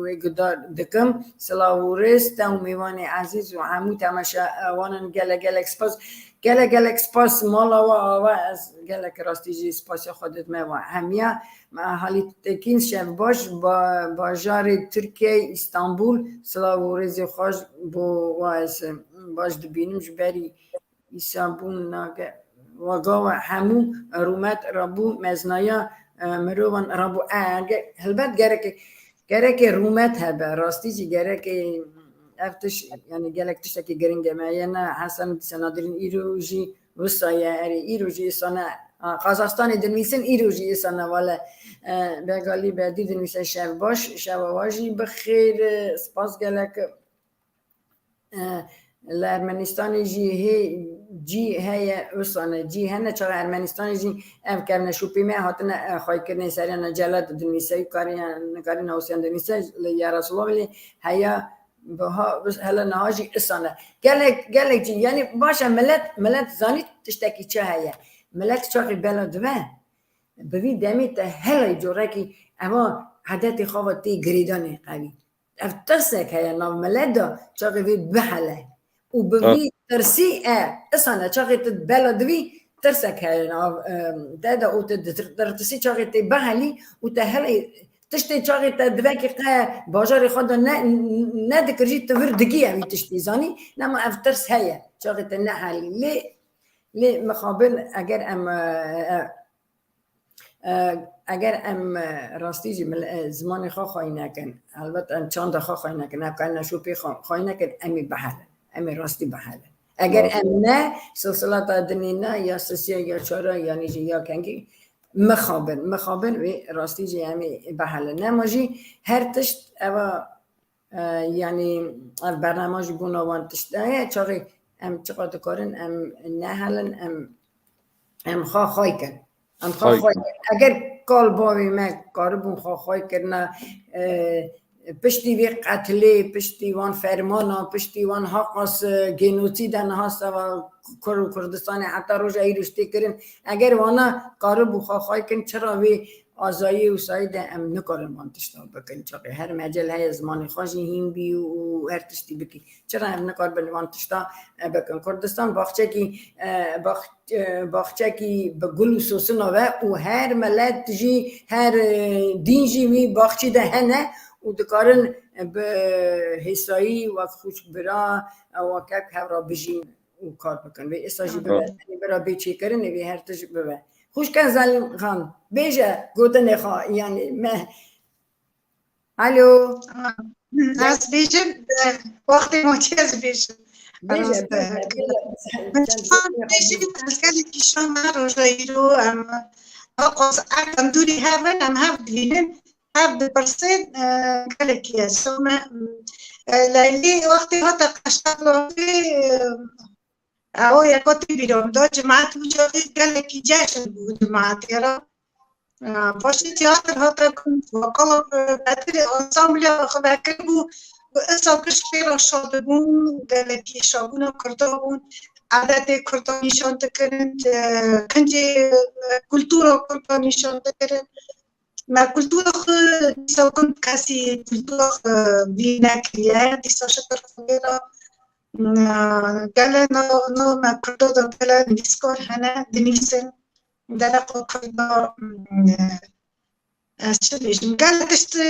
wê guhdar dikim. Silav û rêz te û mêvanê ezîz û hemû temaşevanan gelek gelek spas. Gelek gelek spas mala we ava, ez gelek rastî jî spasiya xwe didime we hemiya. Halît Tekîn, şev baş, ba-, bajarê Tirkiyeyê Îstanbul, silav û rêzê xweş bo we, ez baş dibînim ji berî îsa bûn nake. Wega we hemû rûmet rabû meznaya, e, mirovan rabû. E, ge-, helbet gereke, gereke rûmet hebe, rastî jî gereke ev tiş, yani gelek tiştekî giring e. Me yê ne Hesen dîsa nadirîn îro jî wisa ye, erê îro jî îsane. Ha, Qazaxstanê dinivîsin, îro jî îsane wale. E, Begalî Bedî dinivîse şev baş, şeva wa jî bi xêr, e, spas gelek. E, li Ermenistanê jî hê cî heye, wisa ne cî hene, çaxê Ermenistanê jî ev kevneşopî me hatine, e, xweykirinê seriyana celat dinivîse û kariya, nikarî navûsiyan dinivîse li Yaroslavlê heya biha, hele niha jî îsane. Gelek, gelek cî, yani baş e, milet, milet zanî tiştekî çi heye. Milet çaxê bela dive, bi vî demê te helay corekî eva edetê xwe ve tê girêdanê qevî. Ev tirsek heye nav milet de, çaxê vê bihele. Û bi Ha. vî tirsî e, îsane çaxê tu bela divî, tirsek heye nav, e, te de û tu dir-, dirtisî çaxê tê bihelî û te hele tiştê çaxê te divekî qe bajarê xwe de ne, nedikir jî tu vir digî evî tiştî zanî. Nema ev tirs heye. Çaxê te nehelî. Lê, lê mixabin eger em, e, e, E, eger em, e, rastî jî mil-, e, zimanê xwe xwayî nekin, helbet em çanda xwe xwayî nekin, ev kevneşopî xwe xwayî nekin, em ê bihelin. Em ê rastî bihelin. Eger Rastî. em ne, silsilata dinê ne, ya sisiya, ya çara, yanî jî ya kengî, mixabin, mixabin wê rastî jî em ê bihelin. Nema jî her tişt eva E, yanî ev bernama jî bona wan tişt heye, çaxê em çiqa dikarin, em nehelin, em, em xwe xway kin. Em xwe Xway xway kin. kin. Eger kal bavê me karibûn xwe xway kirina, e, piştî vê qetilê, piştî wan fermana, piştî wan haqas, e, genocîde niha seba Kur û Kurdistanê heta roja îro ji tê kirin. Eger wana karibû xwe xway kin, çira vê azayî û sayî de em nikarin van tişta bikin. Çaxê her mecel heye zimanê xwe jî hîn bî û her tiştî bikî. Çira em nikaribin van tişta, e, bikin? Kurdistan baxçekî, e, bax-, e, baxçekî bi gul û sosina ve û her milet jî, her, e, dîn jî wî baxçî de hene û dikarin bi hêsayî wek xwişk bira, e, wek kevk hevra bijîn û kar bikin. Vê êsa jî Ha. bibe, tenê bira bê çêkirinê vê her tişt bibe. Xwişka Zelîm Xan, bêje gotinê xwe, yanî me. Alo. Ha. Ez bêjim, e, wextê ma çi ez bêjim. Bêje, Rast e. bêje, bêje. Min çend çiqas gotinê xwe bêjim, bêje. Ez gelekî şa me roja îro, em, haqas erd em dûrî hev in, em hev divînin. Hev dipirsin, e, gelekî ye. Soma, e, Leylê wextê hate Qeşqeblaqê, e, ew yeka tê bîra min de, cemaet wî çaxê gelekî ceşn bû cemaetê re. E, paşê tîyatir hate gund, vokala, e, Bedirê ansamble xwe vekiribû, bi îsa giş pê re şa dibûn, gelekî şabûna Kurda bûn, edetê Kurda nîşan dikirin, e, kincê, e, kultura Kurda nîşan dikirin. Me kultura xwe dîsa gund kesî kultura xwe vî nekiriye. Dîsa şikir Xwedê re, mm, gele nav, nav me Kurda de gele nivîskar hene, dinivîsin. Gele xwe Kurda, mm, ez çi bêjim? Gele tişt, e,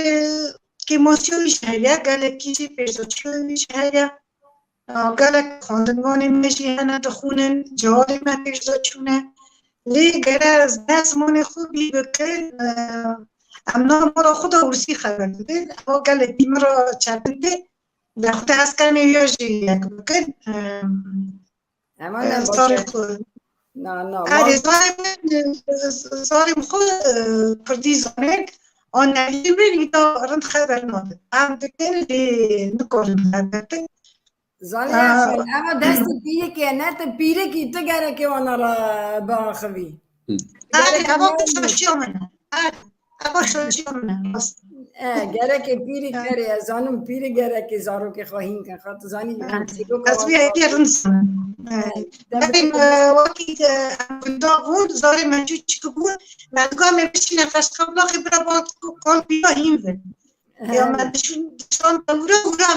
kêmosiyonî jî heye, gelekî jî pêşdaçûyî jî heye. Gelek xwendinvanên me jî hene dixwînin, carê me pêş de çûne. Lê gere ne zimanê xwe bî bikin, e, em na mala xwe de ûrsî xeber didin. Ewa gelekî min re çetin tê. Lê xwe te hez kenê ya jî yek bikin. E, Ema e, ne zarê baş e. xwe. Na, na, Erê, ma- zarê min, e, zarê min xwe, e, kurdî zanê. An nelî min îta rind xeber nadin. Em dikin lê nikarin xeber din. Zanî Aa. Eva destê pîrikê, ne tu pîrikî, tu gerekê wana re biaxivî. Hı. Erê, Gerekê eva wan şaşiya min e. Erê, eva şaşiya min e, rast. E, gerekê pîrik, erê, ez zanim pîrik gerekê zarokê xwe hîn kin. Xwe tu zanî, Ha. em sîroka Ez wan vê yekê rind zanim. E, E, demê Erê, xwe e, wekî, e, em gunda bûn, zarê me çû çik bûn, me diga me bişîne Qeşqeblaxê bira bal kol bîra hîn bin. Ya me dişan, dişan te wira, wira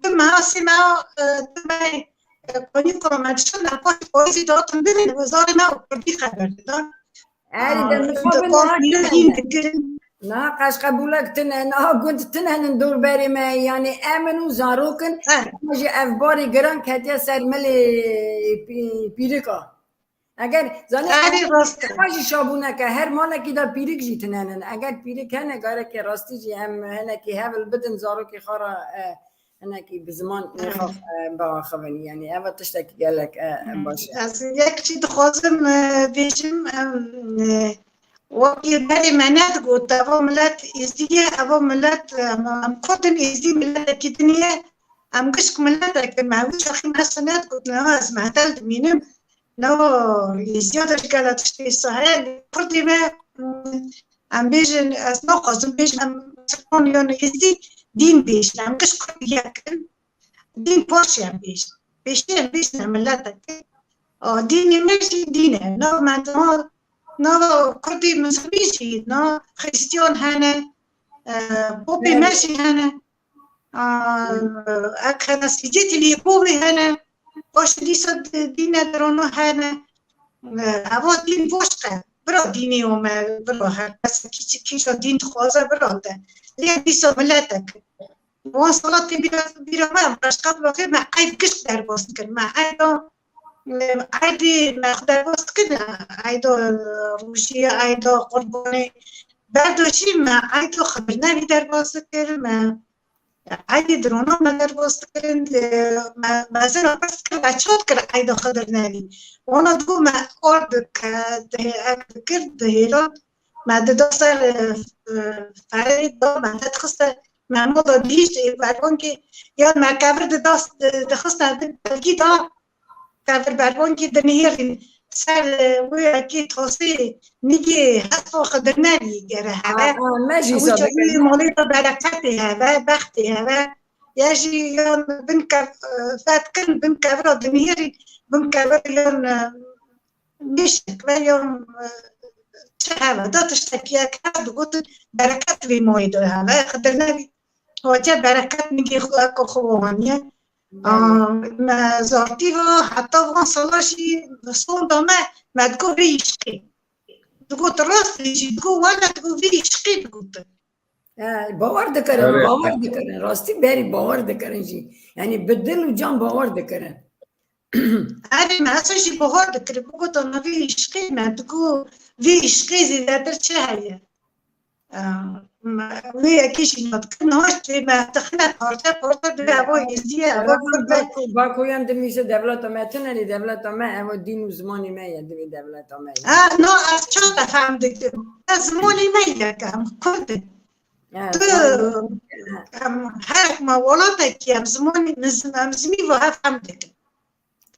tu me asê me, e, tu me, e, konî kora me dişan, me paşê paîzê datin bibin, wezarê me û kurdî xeber didan. Erê, de Aa, mixabin te niha hîn dikirin. Niha qeşqebûlek tune, niha gund tune nin dorberê me, yanî em in û zarok in, He. Ema jî ev barê giran ketiye ser milê pî-, pîrika. Eger zanî Erê, rast e. Her jî şabûneke, her malekî de pîrik jî tune nin. Eger pîrik hene, gereke rastî jî em hinekî hewl bidin zarokê xwe re, e, hinekî bi ziman nêxax biaxivin. Yanî ev tiştekî gelek e, baş e. Ez yek jî dixwazim e, bêjim, em, e, wekî berê me nedigot, eva milet êzdî ye, eva milet, em, em Kurd in, êzdî miletekî din e, em gişk miletek in, me wî çaxî me sinet got, niha ez mehtel dimînim, no, êzdiya de ji gela tiştê sahel, Kurdê me, em bêjin, ez naxwazim bêjim, em Kurdan yan êzdî dîn bêjin, em gişk Kurd yek in, dîn paşê em bêjin, pêşî em bêjin em miletek in. A, dînê me jî dîn e, nav me, nav, nav Kurdê Mizgînî jî, nav Xristiyan hene, e, Popê me jî hene. Aa, ek hene Sicêtî lê Yekûvê hene. Paşê dîsa di-, dîne dirona hene. Eva dîn boşk e. Bira dînê ome, bira her kes kî-, kîşa dîn dixwaze bira te. Lê dîsa miletek. Wan sala tê bîra, bîra me, em reşqet vexê me eyd gişt derbas dikir. Me eyda, eydê me xwe derbas dikir, eyda rojiyê, eyda qurbanê. Berdo jî me eyda Xedir Nevî derbas dikir, me Eydê dirona me derbas dikirin, e, me, mezin a pirs kir, me çi dikir eyda Xidir Nevî. Wana digo me ard dike, di-, ek dikir, dihêla, me dida ser, e, e, ferê da, me nedixiste, me mala dihîşt, ê berbankê, yan me kevir dida, di-, dixiste bin belgî da, Tevir berbankî dinihêrîn ser, e, wê yekê tasê nigê hespa Xidir Nevî gere heve. Aa, me jî Ew îsa çaxê dikin. Malê de bereketê heve, bextê heve. Ya jî yan bin kev-, e, fetkin bin kevira dinihêrîn, bin kevir yan, e, nêşek ve yan, e, çi heve. Da tiştekî yek heve digotin bereket vê malê de heve. Xidir Nevî Hoca bereket nigê xwe eko xwe waniye. Aa, me zartî ve heta van sala jî sonda me, me digo vê îşqê. Digot rast jî, digo wele, digo vê îşqê digot. E, bawer dikirin, Evet. bawer dikirin. Rastî berî bawer dikirin jî. Yanî bi dil û can bawer dikirin. Erê, me hesa jî bawer dikirin. Bigota me vê îşqê, me digo vê îşqê zêdetir çi heye? Em, wê yekê jî nadikin, niha ji vê me dixine parçe parçe, divê evo êzî ye, evo kurd e. Bako, bakoyan dimîse dewleta me tune lê dewleta me evo dîn û zimanê me ye, divê dewleta me ye. Ha, no, ez çawa te fehm dikim? Ez zimanê me ye, em kurd in. Tu, em, her ma welatekî em zimanê, em zimî ve hev fehm dikin.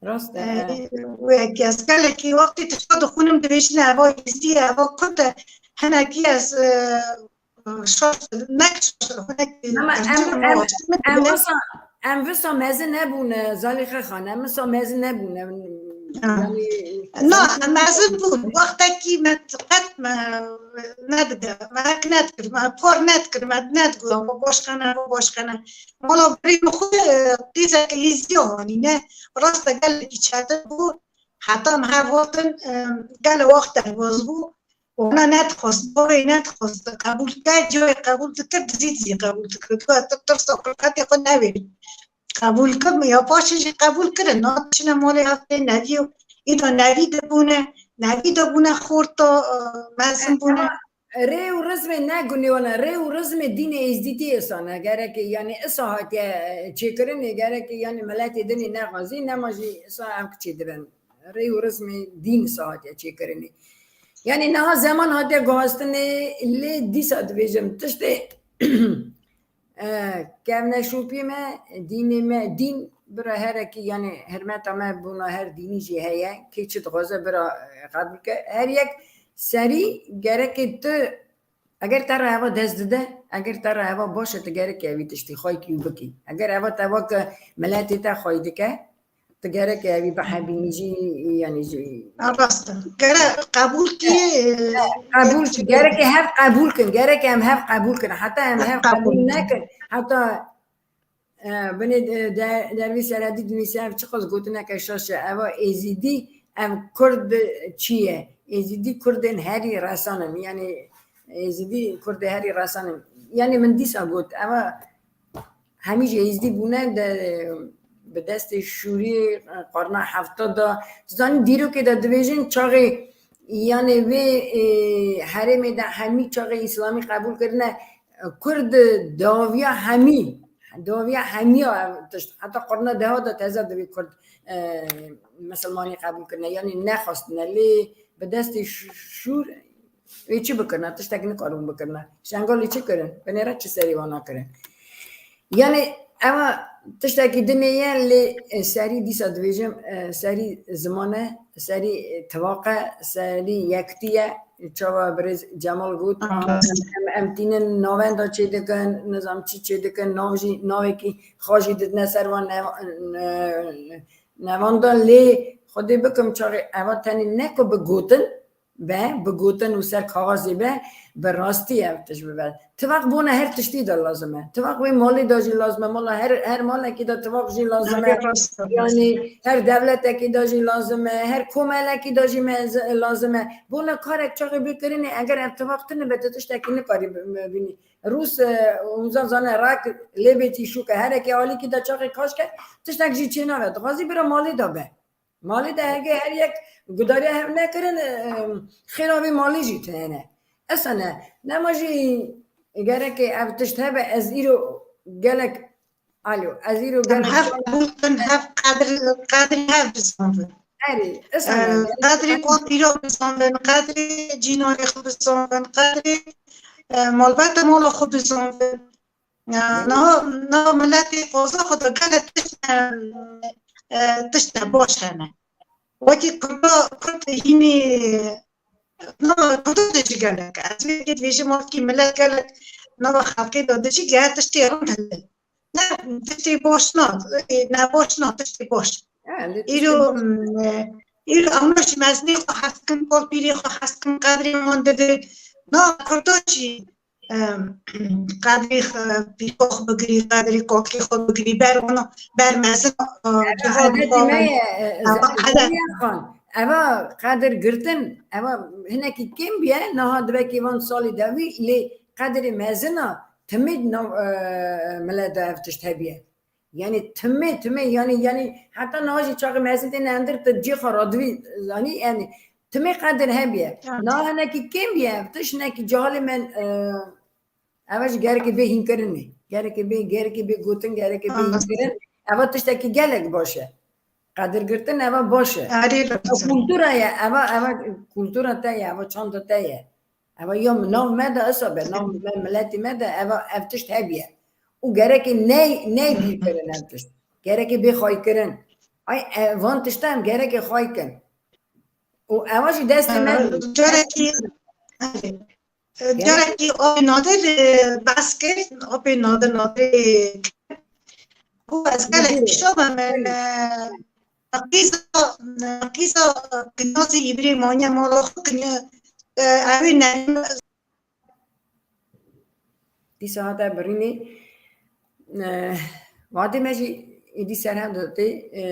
Rast e. Wê kes gelekî wextê tişta dixwînim dibêjin eva êzî ye, eva kurd e. Hinekî ez, e, şaş, nek şaş, hinekî Ama em, em, em wisa, em wisa mezin nebûne, Zalîxe Xan, em wisa mezin nebûne. Ha. Yanî, Na, em mezin bûn. Wextekî me qet me nedide, me hek nedikir, me par nedikir, me nedigot, ev başqene, ev başqene. Mala birî min xwe, e, qîzeke êzdiya hanîne, rast e gelekî çetin bû, heta em hev hatin, e, gelo wext derbas bû, wana nedixwest, bavê nedixwest qebûl ke, cihê qebûl dikir, dizî dizî qebûl dikir. Tu ez tirsa qirqetê xwe nevêrim. Qebûl kim, ya paşê jî qebûl kirin, na çine malê hev tê nevî û îda nevî de bûne, nevî de bûne xorta, e, mezin bûne. Rê û rizmê ne gunê wana, rê û rizmê dînê êzdîtî isa ne. Gereke, yanî isa hatiye, e, çêkirinê, gereke, yanî miletê dinê nexwazî, nema jî isa ev kiçê dibin. Rê û rizmê dîn isa hatiye çêkirinê. Yanî niha zeman hatiye guhastinê, lê dîsa dibêjim tiştê, e, kevneşopî me, dînê me, dîn bira herekî, yanî hirmeta me bona her dînî jî heye, kê çi dixwaze bira, e, qebûl ke. Her yek serî gereke tu, eger te re eva dest dide, eger te re eva baş e, tu gereke evî tiştî xwey kî bikî. Eger eva te va ke miletê te xwey dike, tu gereke evî bihebînî jî, yanî jî. Rast e. Gere qebûl kî, e, Qebûl kî, gereke hev qebûl kin, gereke em hev qebûl kin. Heta em hev qebûl nekin, heta E, binê de, de, Dervîş Seredî dinîse ev çiqas gotineke şaş e. Eva Êzîdî, ev Kurd çi ye? Êzîdî Kurdên herî resan in. Yanî Êzîdî Kurdê herî resan in. Yanî min dîsa got, eva hemî jî Êzîdî bûne de bi destê şûrî, qarna hefta da. Tu zanî dîrokê de dibêjin çaxê, yanî vê, e, herêmê de hemî çaxê îslamî qebûl kirine, Kurd dawiya hemî Dawiya hemiya ev tişt. Heta qurna deha de teze divî Kurd, e, misilmanî qebûl kirine. Yanî nexwestine. Lê bi destê ş-, şûr wê çi bikirine? Tiştek nikarin bikirine. Şengalê çi kirin? Binêre çi serî wana kirin? Yanî eva tiştekî dinê ye lê, e, serî dîsa dibêjim, e, serî ziman e, serî, e, tivaq e, serî yekitî ye. Çawa birêz Cemal got, em, em tînin navenda çêdikin, nizam çi çêdikin, nav jî, navekî xwe jî didine ser van ne-, ne-, nevandan lê Xwedê bikim çaxê eva tenê ne ku bi gotin be, bi gotin û ser kaxezê be, bi rastî ev tişt bibe. Tivaq bona her tiştî de lazim e. Tivaq wê malê de jî lazim e. Mala her, her malekî de tivaq jî lazim e. Yanî her dewletekî de jî lazim e. Her komelekî de jî me-, lazim e. Bona karek çaxê bê kirinê, eger ev tivaq tune be, tu tiştekî nikarî bi-, bi-, bînî. Rûs, e, hûn zan zane rak lê bê tîşûk e. Herekê alîkî de çaxê kaş ke, tiştek jî çê nabe. Dixwazî bira malê de be. Malê de hege her yek gudariya hev nekirin, e, xêra vê malê jî tune. Esene, nema jî gereke ev tişt hebe, ez îro gelek, alo, ez îro Em gelek hev qebûl kin, hev qedir, qedrî hev bizanvin. Erê, esene. E, qedrî kol pîro bizanvin, qedrî cînarê xwe bizanvin, qedrî, e, malbete mala xwe bizanvin. Ya, niha, niha miletê xweza xwe de gelek tişt, e, e, tişt ne baş hene. Wekî Kurda, Kurd hînî, niha Kurda de jî gelek. Ez wê dibêjim, wekî milet gelek, niha xelkê de dijî, gel tiştê rind hene. Ne, tiştê baş na, e, ne baş na, tiştê baş. Ha, lê tiştê Îro, baş. E, îro ewna jî mezinê xwe hez dikin, kol pîrê xwe hez dikin, qedrê wan didin. Na, Kurda jî, em, qedrê xwe, pîrka xwe bigirî, qedrê kakê xwe bigirî, ber wana, ber mezin, e, Eva civan adetê xwe, me ye, e, eva ze-, adet. Zeliya Xan, eva qedir girtin, eva hinekî kêm bûye, niha divekî van salî dewî, lê qedirê mezina timî nav, e, milet de ev tişt hebûye. Yanî timê, timê, yanî, yanî heta niha jî çaxê mezin têne endir, tu cê xwe radivî, zanî, yanî timê qedir hebûye. Evet. Niha hinekî kêm bûye ev tişt, hinekî cehalê me, e, eve jî gerekê bê hînkirinê. Gerekê bê, gerekê bê gotin, gerekê bê Evet. hînkirin. Eva tiştekî gelek baş e. Qedir girtin eva baş e. Erê, Eva kultura ye, eva, eva kultura te ye, eva çanda te ye. Eva ya nav me de isa be, nav me, miletî me de eva ev tişt hebûye. Û gerekê ney, ney bîr kirin ev tişt. Gerekê bê xwaykirin. Ay, e, van tişta em gerekê xwaykin. Û eva jî destê me Carekî, carekî Apê Nadir, e, behs kir, Apê Nadir, Nadirê ku ez gelek pişta me, me, me, qîza, qîza kinyazê îbrê manya mala xwe kinya, e, ewê nerî Dîsa hate birînê, e, vadê me jî êdî serhevdî tê, e,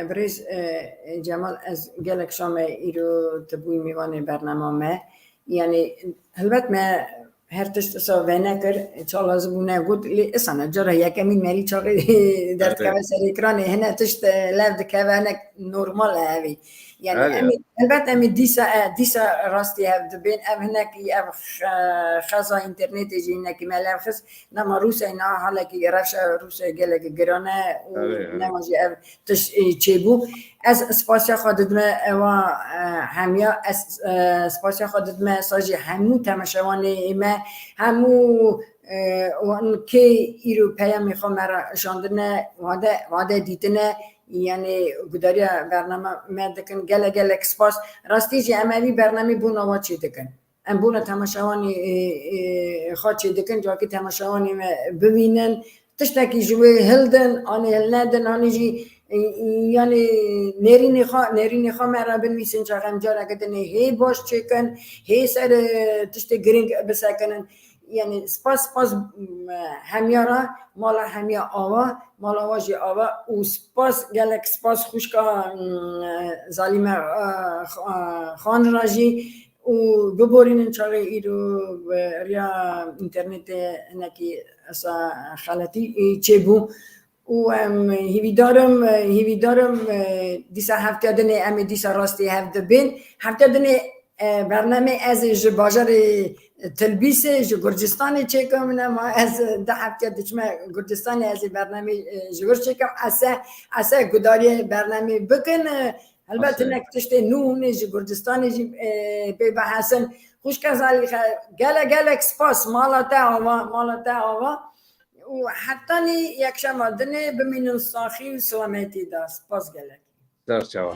birêz, e, Cemal, ez gelek şa me îro tu bûyî mêvanê bernama me. Yanî helbet me her tişt isa venekir, çalazi bû negot, lê isane cara yekemîn merî çaxê derdikeve ser ekranê, hine tişt, e, lev dikeve, hinek normal e evî. Yani Belê. em ê, helbet em ê dîsa, e, dîsa rastî hev dibên. Ev hinekî, ev xe-, xeza înternetê jî hinekî me lev xist. Nema Rûsya na halekî, rewşa Rûsya gelekî giran e û Erê, erê. nema jî ev tişt, e, çêbû. Ez spasiya xwe didime ewa, e, hemiya, ez, e, spasiya xwe didime sa jî hemû temaşevanê me, hemû, e, wan kê îro peyamê xwe me re şandine, wade, wade dîtine. Yanî gudariya bername me dikin. Gelek gelek spas. Rastî jî em evî bernamê bona we çê dikin. Em bona temaşewanî, e, e, xwe çê dikin. Cakî temaşewanî me bibînin. Tiştekî ji wê hildin, anî hilnedin, anî jî, e, e, yanî nêrînê xwe, nêrînê xwe me re binivîsin. Çax em careke dinê hê baş çêkin, hê ser, e, tiştê girîng bisekinin. Yanî spas, spas, m, hemiya re, mala hemiya ava, mala wa jî ava û spas, gelek spas xwişka, m, Zalîme, e, X-, e, Xan re jî û biborînin çaxê îro bi riya înternetê hinekî esa xeletî, e, çêbû û em hîvîdarim, e, hîvîdarim, e, dîsa hefteya dinê em ê dîsa rastî hev dibên. Hefteya dinê E, bernamê ez ê ji bajarê Tilbîsê, ji Gurcistanê çêkim, nema ez du heftiya diçime Gurcistanê, ez ê bernamê, e, ji wir çêkim. Ese, ese gudariyê bernamê bikin. E, helbet hinek tiştê nû hûnê ji Gurcistanê jî, e, pê bihesin. Xwişka Zelîxe, gelek, gelek spas. Mala te ava, mala te ava. Û hetanî yekşema dinê bimînin saxî û selametî de. Spas gelek. Ser çawa.